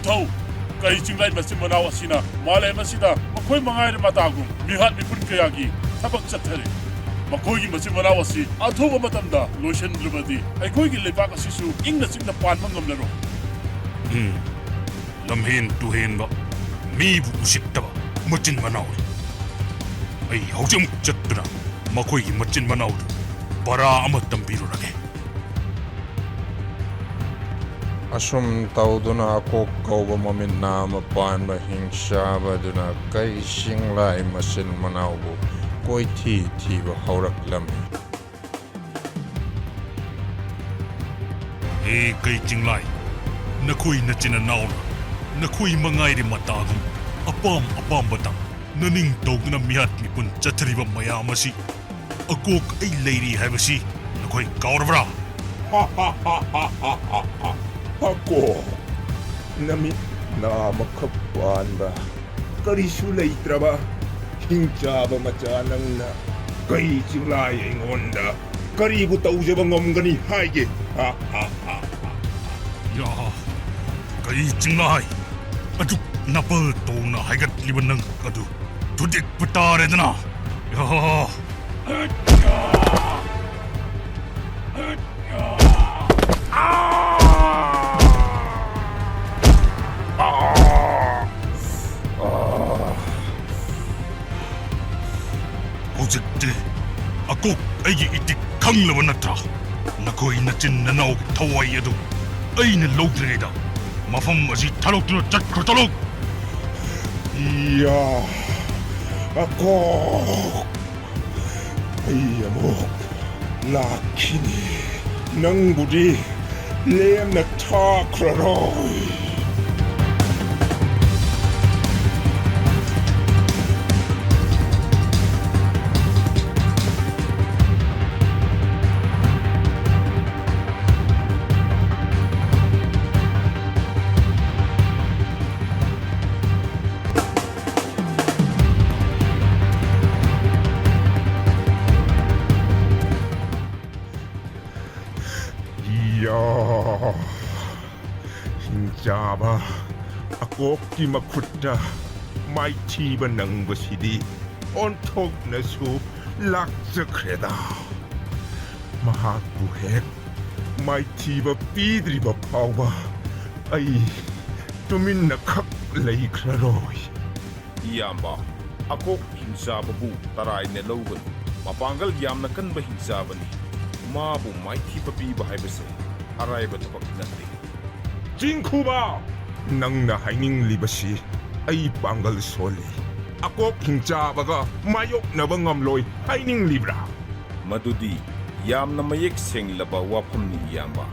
ꯊꯧ꯫ ꯀꯩ ꯆꯤꯡꯂꯥꯏ ꯃꯆꯤꯟ ꯃꯅꯥꯎ ꯑꯁꯤꯅ ꯃꯥꯂꯦꯝ ꯑꯁꯤꯗ ꯃꯈꯣꯏ ꯃꯉꯥꯏꯔ ꯃꯇꯥꯒꯨꯝ ꯃꯤꯍꯥꯠ ꯃꯤꯄꯨꯟ ꯀꯌꯥꯒꯤ ꯊꯕꯛ ꯆꯠꯊꯔꯤ꯫ ꯃꯈꯣꯏꯒꯤ ꯃꯆꯤꯟ ꯃꯅꯥꯎ ꯑꯁꯤ ꯑꯊꯨꯕ ꯃꯇꯝꯗ ꯂꯣꯏꯁꯤꯟꯗ꯭ꯔꯕꯗꯤ ꯑꯩꯈꯣꯏꯒꯤ ꯂꯩꯕꯥꯛ ꯑꯁꯤꯁꯨ ꯏꯪꯅ ꯆꯤꯛꯅ ꯄꯥꯟꯕ ꯉꯝꯂꯔꯣꯏ꯫ ꯎꯝ, ꯂꯝꯍꯦꯟ ꯇꯨꯍꯦꯟꯕ, ꯃꯤꯕꯨ ꯎꯁꯤꯠꯇꯕ ꯃꯆꯤꯟ ꯃꯅꯥꯎꯅꯤ꯫ ꯑꯩ ꯍꯧꯖꯤꯛꯃꯛ ꯆꯠꯇꯨꯅ ꯃꯈꯣꯏꯒꯤ ꯃꯆꯤꯟ ꯃꯅꯥꯎꯗꯨ ꯄꯔꯥ ꯑꯃ ꯇꯝꯕꯤꯔꯨꯔꯒꯦ꯫ ꯑꯁꯨꯝ ꯇꯧꯗꯨꯅ ꯑꯀꯣꯛ ꯀꯧꯕ ꯃꯃꯤꯠ ꯅꯥ ꯑꯃ ꯄꯥꯟꯕ ꯍꯤꯡꯆꯥꯕ ꯑꯗꯨꯅ ꯀꯩ ꯆꯤꯡꯂꯥꯏ ꯃꯆꯤꯟ ꯃꯅꯥꯎꯕꯨ ꯀꯣꯏꯊꯤ ꯊꯤꯕ ꯍꯧꯔꯛꯂꯝꯃꯤ꯫ ꯍꯦ ꯀꯩ ꯆꯤꯡꯂꯥꯏ, ꯅꯈꯣꯏ ꯅꯆꯤꯟ ꯅꯅꯥꯎꯅ ꯅꯈꯣꯏ ꯃꯉꯥꯏꯔꯦ ꯃꯇꯥꯒꯨꯝ ꯑꯄꯥꯝ ꯑꯄꯥꯝꯕꯇ ꯅꯅꯤꯡ ꯇꯧꯗꯨꯅ ꯃꯤꯍꯥꯠ ꯃꯤꯄꯨꯟ ꯆꯠꯊꯔꯤꯕ ꯃꯌꯥꯝ ꯑꯁꯤ ꯑꯀꯣꯛ ꯑꯩ ꯂꯩꯔꯤ ꯍꯥꯏꯕꯁꯤ ꯅꯈꯣꯏ ꯀꯥꯎꯔꯕ꯭ꯔꯥ? ꯑꯀꯣꯛ, ꯅꯃꯤꯠ ꯅꯥ ꯑꯃꯈꯛ ꯄꯥꯟꯕ, ꯀꯔꯤꯁꯨ ꯂꯩꯇ꯭ꯔꯕ ꯍꯤꯡꯆꯥꯕ ꯃꯆꯥ ꯅꯪꯅ ꯀꯩ ꯆꯤꯡꯂꯥꯏ ꯑꯩꯉꯣꯟꯗ ꯀꯔꯤꯕꯨ ꯇꯧꯖꯕ ꯉꯝꯒꯅꯤ ꯍꯥꯏꯒꯦ? ꯌꯥ, ꯀꯩ ꯆꯤꯡꯂꯥꯏ, ꯑꯗꯨꯛ ꯅꯥꯄꯜ ꯇꯣꯡꯅ ꯍꯥꯏꯒꯠꯂꯤꯕ ꯅꯪ ꯑꯗꯨ ꯊꯨꯗꯦꯛꯄ ꯇꯥꯔꯦꯗꯅ꯫ ꯌꯥ꯫ ꯍꯧꯖꯤꯛꯇꯤ ꯑꯀꯣꯛ ꯑꯩꯒꯤ ꯏꯇꯤꯛ ꯈꯪꯂꯕ ꯅꯠꯇ꯭ꯔꯥ? ꯅꯈꯣꯏ ꯅꯆꯤꯟ ꯅꯅꯥꯎꯒꯤ ꯊꯋꯥꯏ ꯑꯗꯨ ꯑꯩꯅ ꯂꯧꯗ꯭ꯔꯤꯉꯩꯗ ꯃꯐꯝ ꯑꯁꯤ ꯊꯥꯗꯣꯛꯇꯨꯅ ꯆꯠꯈ꯭ꯔꯣ, ꯆꯠꯂꯣ! ꯏꯌꯥ! ꯑꯀꯣꯛ! ꯑꯩ ꯑꯃꯨꯛ ꯂꯥꯛꯈꯤꯅꯤ꯫ ꯅꯪꯕꯨꯗꯤ ꯂꯦꯝꯅ ꯊꯥꯈ꯭ꯔꯔꯣꯏ꯫ ꯏꯌꯥ! ꯍꯤꯡ ꯆꯥꯕ ꯑꯀꯣꯛꯀꯤ ꯃꯈꯨꯠꯇ ꯃꯥꯏꯊꯤꯕ ꯅꯪꯕꯁꯤꯗꯤ ꯑꯣꯟꯊꯣꯛꯅꯁꯨ ꯂꯥꯛꯆꯈ꯭ꯔꯦꯗ꯫ ꯃꯍꯥꯛꯄꯨ ꯍꯦꯛ ꯃꯥꯏꯊꯤꯕ ꯄꯤꯗ꯭ꯔꯤꯕ ꯐꯥꯎꯕ ꯑꯩ ꯇꯨꯃꯤꯟꯅ ꯈꯛ ꯂꯩꯈ꯭ꯔꯔꯣꯏ꯫ ꯏꯌꯥꯝꯕ, ꯑꯀꯣꯛ ꯍꯤꯡꯆꯥꯕꯕꯨ ꯇꯔꯥꯏꯅ ꯂꯧꯒꯅꯨ꯫ ꯃꯄꯥꯡꯒꯜ ꯌꯥꯝꯅ ꯀꯟꯕ ꯍꯤꯡꯆꯥꯕꯅꯤ꯫ ꯃꯥꯕꯨ ꯃꯥꯏꯊꯤꯕ ꯄꯤꯕ ꯍꯥꯏꯕꯁꯦ ꯑꯔꯥꯏꯕ ꯊꯕꯛ ꯅꯠꯇꯦ꯫ ꯆꯤꯡꯈꯨꯕ! ꯅꯪꯅ ꯍꯥꯏꯅꯤꯡꯂꯤꯕꯁꯤ ꯑꯩ ꯄꯥꯡꯒꯜ ꯁꯣꯜꯂꯤ, ꯑꯀꯣꯛ ꯍꯤꯡꯆꯥꯕꯒ ꯃꯥꯌꯣꯛꯅꯕ ꯉꯝꯂꯣꯏ ꯍꯥꯏꯅꯤꯡꯂꯤꯕ꯭ꯔꯥ? ꯃꯗꯨꯗꯤ ꯌꯥꯝꯅ ꯃꯌꯦꯛ ꯁꯦꯡꯂꯕ ꯋꯥꯐꯝꯅꯤ, ꯏꯌꯥꯝꯕ꯫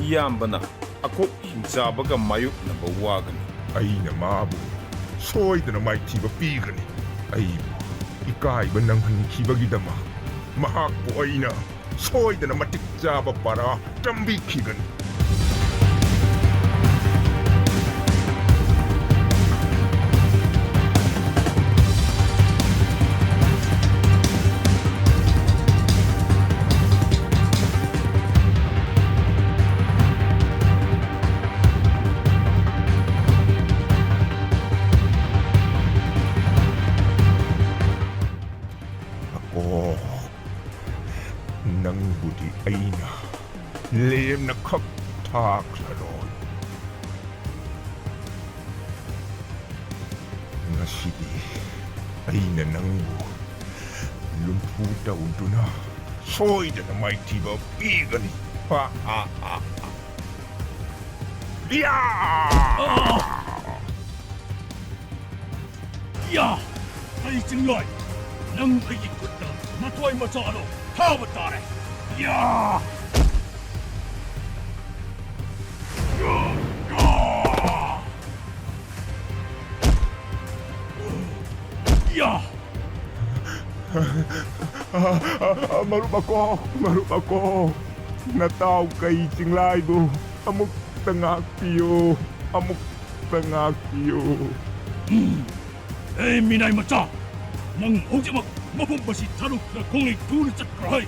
ꯏꯌꯥꯝꯕꯅ ꯑꯀꯣꯛ ꯍꯤꯡꯆꯥꯕꯒ ꯃꯥꯌꯣꯛꯅꯕ ꯋꯥꯒꯅꯤ꯫ ꯑꯩꯅ ꯃꯥꯕꯨ ꯁꯣꯏꯗꯅ ꯃꯥꯏꯊꯤꯕ ꯄꯤꯒꯅꯤ꯫ ꯑꯩꯕꯨ ꯏꯀꯥꯏꯕ ꯅꯪꯍꯟꯈꯤꯕꯒꯤꯗꯃꯛ ꯃꯍꯥꯛꯄꯨ ꯑꯩꯅ ꯁꯣꯏꯗꯅ ꯃꯇꯤꯛ ꯆꯥꯕ ꯄꯔꯥ ꯇꯝꯕꯤꯈꯤꯒꯅꯤ꯫ ꯑꯀꯣ, ꯅꯪꯕꯨꯗꯤ ꯑꯩꯅ ꯂꯦꯝꯅ ꯈꯛ ꯊꯥꯈ꯭ꯔꯔꯣꯏ꯫ ꯉꯁꯤꯗꯤ ꯑꯩꯅ ꯅꯪꯕꯨ ꯂꯨꯝꯐꯨ ꯇꯧꯗꯨꯅ ꯁꯣꯏꯗꯅ ꯃꯥꯏꯊꯤꯕ ꯄꯤꯒꯅꯤ꯫ ꯍꯥ, ꯍꯥ, ꯍꯥ, ꯍꯥ꯫ ꯌꯥ! ꯌꯥ! ꯑꯩ ꯆꯤꯡꯂꯣꯏ! ꯅꯪ ꯑꯩꯒꯤ ꯈꯨꯠꯇ ꯅꯊꯣꯏ ꯃꯆꯥꯗꯣ ꯊꯥꯕ ꯇꯥꯔꯦ! ꯌꯥ! ꯌꯥ! ꯃꯔꯨꯞ ꯑꯀꯣ, ꯃꯔꯨꯞ ꯑꯀꯣ, ꯅꯇꯥꯎ ꯀꯩ ꯆꯤꯡꯂꯥꯏꯕꯨ ꯑꯃꯨꯛꯇ ꯉꯥꯛꯄꯤꯌꯨ, ꯑꯃꯨꯛꯇ ꯉꯥꯛꯄꯤꯌꯨ꯫ ꯎꯝ꯫ ꯑꯦ ꯃꯤꯅꯥꯏ ꯃꯆꯥ, ꯅꯪ ꯍꯧꯖꯤꯛꯃꯛ ꯃꯐꯝ ꯑꯁꯤ ꯊꯥꯗꯣꯛꯇꯨꯅ ꯈꯣꯡꯂꯩ ꯊꯨꯅ ꯆꯠꯈ꯭ꯔꯣ ꯍꯩ꯫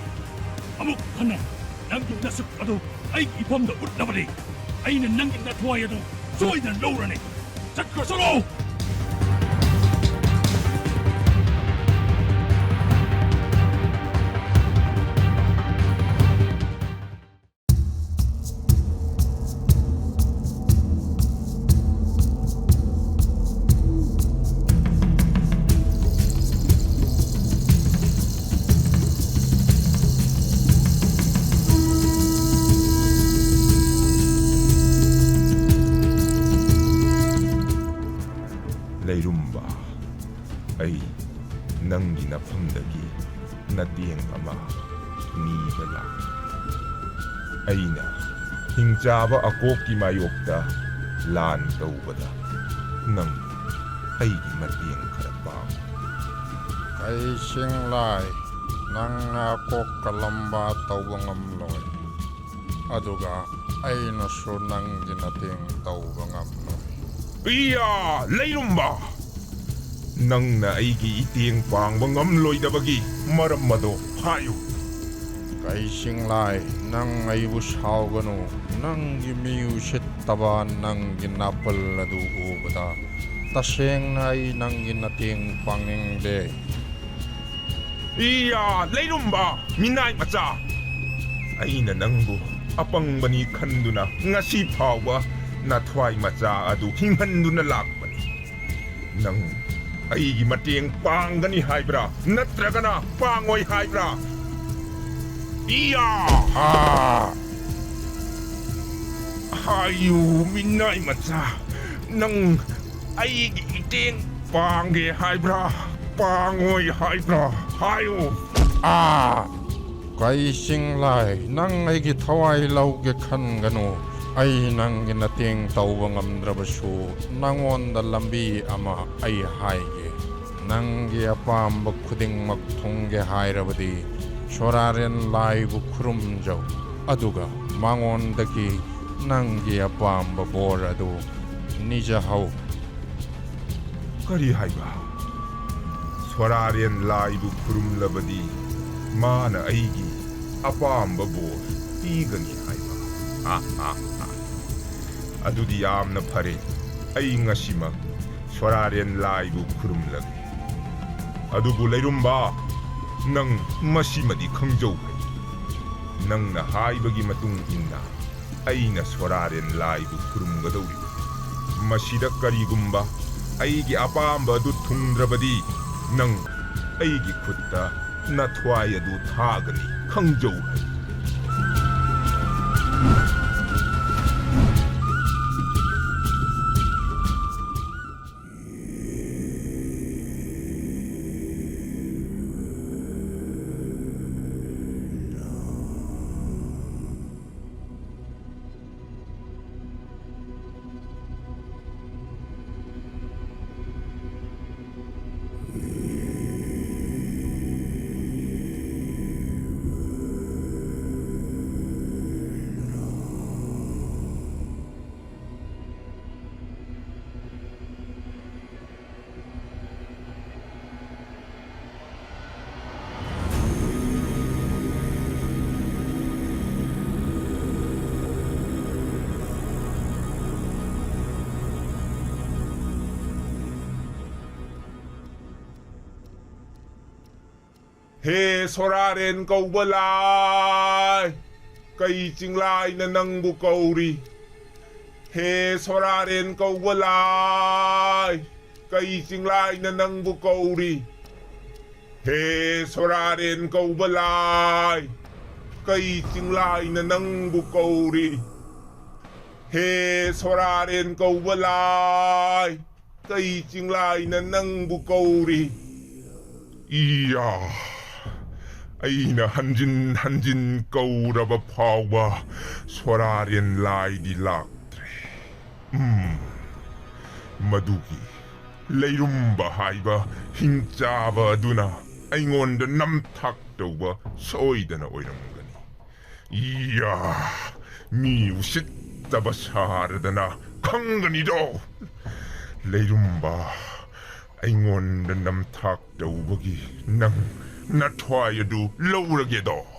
ꯑꯃꯨꯛ ꯍꯟꯅ ꯅꯪꯒꯤ ꯅꯁꯛ ꯑꯗꯨ ꯑꯩꯒꯤ ꯏꯐꯝꯗ ꯎꯠꯂꯕꯗꯤ ꯑꯩꯅ ꯅꯪꯒꯤ ꯅꯊ꯭ꯋꯥꯏ ꯑꯗꯨ ꯁꯣꯏꯗꯅ ꯂꯧꯔꯅꯤ꯫ ꯆꯠꯈ꯭ꯔꯣ, ꯆꯠꯂꯣ! ꯂꯩꯔꯨꯝꯕ, ꯑꯩ ꯅꯪꯒꯤ ꯅꯐꯝꯗꯒꯤ ꯅꯇꯦꯡ ꯑꯃ ꯅꯤꯕ ꯂꯥꯛꯂꯤ꯫ ꯑꯩꯅ ꯍꯤꯡꯆꯥꯕ ꯑꯀꯣꯛꯀꯤ ꯃꯥꯌꯣꯛꯇ ꯂꯥꯟ ꯇꯧꯕꯗ ꯅꯪ ꯑꯩꯒꯤ ꯃꯇꯦꯡ ꯈꯔ ꯄꯥꯡ꯫ ꯀꯩꯁꯤꯡꯂꯥꯏ, ꯅꯪꯅ ꯑꯀꯣꯛ ꯀꯂꯝꯕ ꯇꯧꯕ ꯉꯝꯂꯣꯏ, ꯑꯗꯨꯒ ꯑꯩꯅꯁꯨ ꯅꯪꯒꯤ ꯅꯇꯦꯡ ꯇꯧꯕ ꯉꯝꯂꯣꯏ꯫ ꯏꯌꯥ! ꯂꯩꯔꯨꯝꯕ! ꯅꯪꯅ ꯑꯩꯒꯤ ꯏꯇꯦꯡ ꯄꯥꯡꯕ ꯉꯝꯂꯣꯏꯗꯕꯒꯤ ꯃꯔꯝ ꯑꯗꯣ ꯍꯥꯏꯌꯨ꯫ ꯀꯩꯁꯤꯡꯂꯥꯏ, ꯅꯪ ꯑꯩꯕꯨ ꯁꯥꯎꯒꯅꯨ꯫ ꯅꯪꯒꯤ ꯃꯤ ꯎꯁꯤꯠꯇꯕ ꯅꯪꯒꯤ ꯅꯥꯄꯜ ꯑꯗꯨ ꯎꯕꯗ ꯇꯁꯦꯡꯅ ꯑꯩ ꯅꯪꯒꯤ ꯅꯇꯦꯡ ꯄꯥꯡꯅꯤꯡꯗꯦ꯫ ꯏꯌꯥ! ꯂꯩꯔꯨꯝꯕ! ꯃꯤꯅꯥꯏ ꯃꯆꯥ! ꯑꯩꯅ ꯅꯪꯕꯨ ꯑꯄꯪꯕꯅꯤ ꯈꯟꯗꯨꯅ ꯉꯁꯤ ꯐꯥꯎꯕ ꯅꯊ꯭ꯋꯥꯏ ꯃꯆꯥ ꯑꯗꯨ ꯍꯤꯡꯍꯟꯗꯨꯅ ꯂꯥꯛꯄꯅꯤ꯫ ꯅꯪ ꯑꯩꯒꯤ ꯃꯇꯦꯡ ꯄꯥꯡꯒꯅꯤ ꯍꯥꯏꯕ꯭ꯔꯥ, ꯅꯠꯇ꯭ꯔꯒꯅ ꯄꯥꯡꯉꯣꯏ ꯍꯥꯏꯕ꯭ꯔꯥ? ꯏꯌꯥ! ꯍꯥ! ꯍꯥꯏꯌꯨ, ꯃꯤꯅꯥꯏ ꯃꯆꯥ, ꯅꯪ ꯑꯩꯒꯤ ꯃꯇꯦꯡ ꯄꯥꯡꯒꯦ ꯍꯥꯏꯕ꯭ꯔꯥ, ꯄꯥꯡꯉꯣꯏ ꯍꯥꯏꯕ꯭ꯔꯥ? ꯍꯥꯏꯌꯨ꯫ ꯑꯥ! ꯀꯩꯁꯤꯡꯂꯥꯏ, ꯅꯪ ꯑꯩꯒꯤ ꯊꯋꯥꯏ ꯂꯧꯒꯦ ꯈꯟꯒꯅꯨ꯫ ꯑꯩ ꯅꯪꯒꯤ ꯅꯇꯦꯡ ꯇꯧꯕ ꯉꯝꯗ꯭ꯔꯕꯁꯨ, ꯅꯪꯉꯣꯟꯗ ꯂꯝꯕꯤ ꯑꯃ ꯑꯩ ꯍꯥꯏꯒꯦ꯫ ꯅꯪꯒꯤ ꯑꯄꯥꯝꯕ ꯈꯨꯗꯤꯡꯃꯛ ꯊꯨꯡꯒꯦ ꯍꯥꯏꯔꯕꯗꯤ, ꯁꯣꯔꯥꯔꯦꯟ ꯂꯥꯏꯕꯨ ꯈꯨꯔꯨꯝꯖꯧ, ꯑꯗꯨꯒ ꯃꯉꯣꯟꯗꯒꯤ ꯅꯪꯒꯤ ꯑꯄꯥꯝꯕ ꯕꯣꯔ ꯑꯗꯨ ꯅꯤꯖꯍꯧ꯫ ꯀꯔꯤ ꯍꯥꯏꯕ? ꯁꯣꯔꯥꯔꯦꯟ ꯂꯥꯏꯕꯨ ꯈꯨꯔꯨꯝꯂꯕꯗꯤ ꯃꯥꯅ ꯑꯩꯒꯤ ꯑꯄꯥꯝꯕ ꯕꯣꯔ ꯄꯤꯒꯅꯤ ꯍꯥꯏꯕ? ꯑꯥ, ꯑꯥ, ꯑꯥ꯫ ꯑꯗꯨꯗꯤ ꯌꯥꯝꯅ ꯐꯔꯦ꯫ ꯑꯩ ꯉꯁꯤꯃꯛ ꯁꯣꯔꯥꯔꯦꯟ ꯂꯥꯏꯕꯨ ꯈꯨꯔꯨꯝꯂꯒꯦ꯫ ꯑꯗꯨꯕꯨ ꯂꯩꯔꯨꯝꯕ, ꯅꯪ ꯃꯁꯤꯃꯗꯤ ꯈꯪꯖꯧ ꯍꯥꯏ꯫ ꯅꯪꯅ ꯍꯥꯏꯕꯒꯤ ꯃꯇꯨꯡ ꯏꯟꯅ ꯑꯩꯅ ꯁꯣꯔꯥꯔꯦꯟ ꯂꯥꯏꯕꯨ ꯈꯨꯔꯨꯝꯒꯗꯧꯔꯤꯕ꯫ ꯃꯁꯤꯗ ꯀꯔꯤꯒꯨꯝꯕ ꯑꯩꯒꯤ ꯑꯄꯥꯝꯕ ꯑꯗꯨ ꯊꯨꯡꯗ꯭ꯔꯕꯗꯤ, ꯅꯪ ꯑꯩꯒꯤ ꯈꯨꯠꯇ ꯅꯊ꯭ꯋꯥꯏ ꯑꯗꯨ ꯊꯥꯒꯅꯤ, ꯈꯪꯖꯧ ꯍꯥꯏ꯫ ꯍꯦ ꯁꯣꯔꯥꯔꯦꯟ ꯀꯧꯕ ꯂꯥꯏ, ꯀꯩ ꯆꯤꯡꯂꯥꯏꯅ ꯅꯪꯕꯨ ꯀꯧꯔꯤ? ꯍꯦ ꯁꯣꯔꯥꯔꯦꯟ ꯀꯧꯕ ꯂꯥꯏ, ꯀꯩ ꯆꯤꯡꯂꯥꯏꯅ ꯅꯪꯕꯨ ꯀꯧꯔꯤ? ꯍꯦ ꯁꯣꯔꯥꯔꯦꯟ ꯀꯧꯕ ꯂꯥꯏ, ꯀꯩ ꯆꯤꯡꯂꯥꯏꯅ ꯅꯪꯕꯨ ꯀꯧꯔꯤ? ꯍꯦ ꯁꯣꯔꯥꯔꯦꯟ ꯀꯧꯕ ꯂꯥꯏ, ꯀꯩ ꯆꯤꯡꯂꯥꯏꯅ ꯅꯪꯕꯨ ꯀꯧꯔꯤ? ꯏꯌꯥ! ꯑꯩꯅ ꯍꯟꯖꯤꯟ ꯍꯟꯖꯤꯟ ꯀꯧꯔꯕ ꯐꯥꯎꯕ ꯁꯣꯔꯥꯔꯦꯟ ꯂꯥꯏꯗꯤ ꯂꯥꯛꯇ꯭ꯔꯦ꯫ ꯎꯝ, ꯃꯗꯨꯒꯤ ꯂꯩꯔꯨꯝꯕ ꯍꯥꯏꯕ ꯍꯤꯡꯆꯥꯕ ꯑꯗꯨꯅ ꯑꯩꯉꯣꯟꯗ ꯅꯝꯊꯥꯛ ꯇꯧꯕ ꯁꯣꯏꯗꯅ ꯑꯣꯏꯔꯝꯒꯅꯤ꯫ ꯏꯌꯥ! ꯃꯤ ꯎꯁꯤꯠꯇꯕ ꯁꯥꯔꯗꯅ ꯈꯪꯒꯅꯤꯗꯣ! ꯂꯩꯔꯨꯝꯕ, ꯑꯩꯉꯣꯟꯗ ꯅꯝꯊꯥꯛ ꯇꯧꯕꯒꯤ ꯅꯪ ꯅꯊ꯭ꯋꯥꯏ ꯑꯗꯨ ꯂꯧꯔꯒꯦꯗꯣ!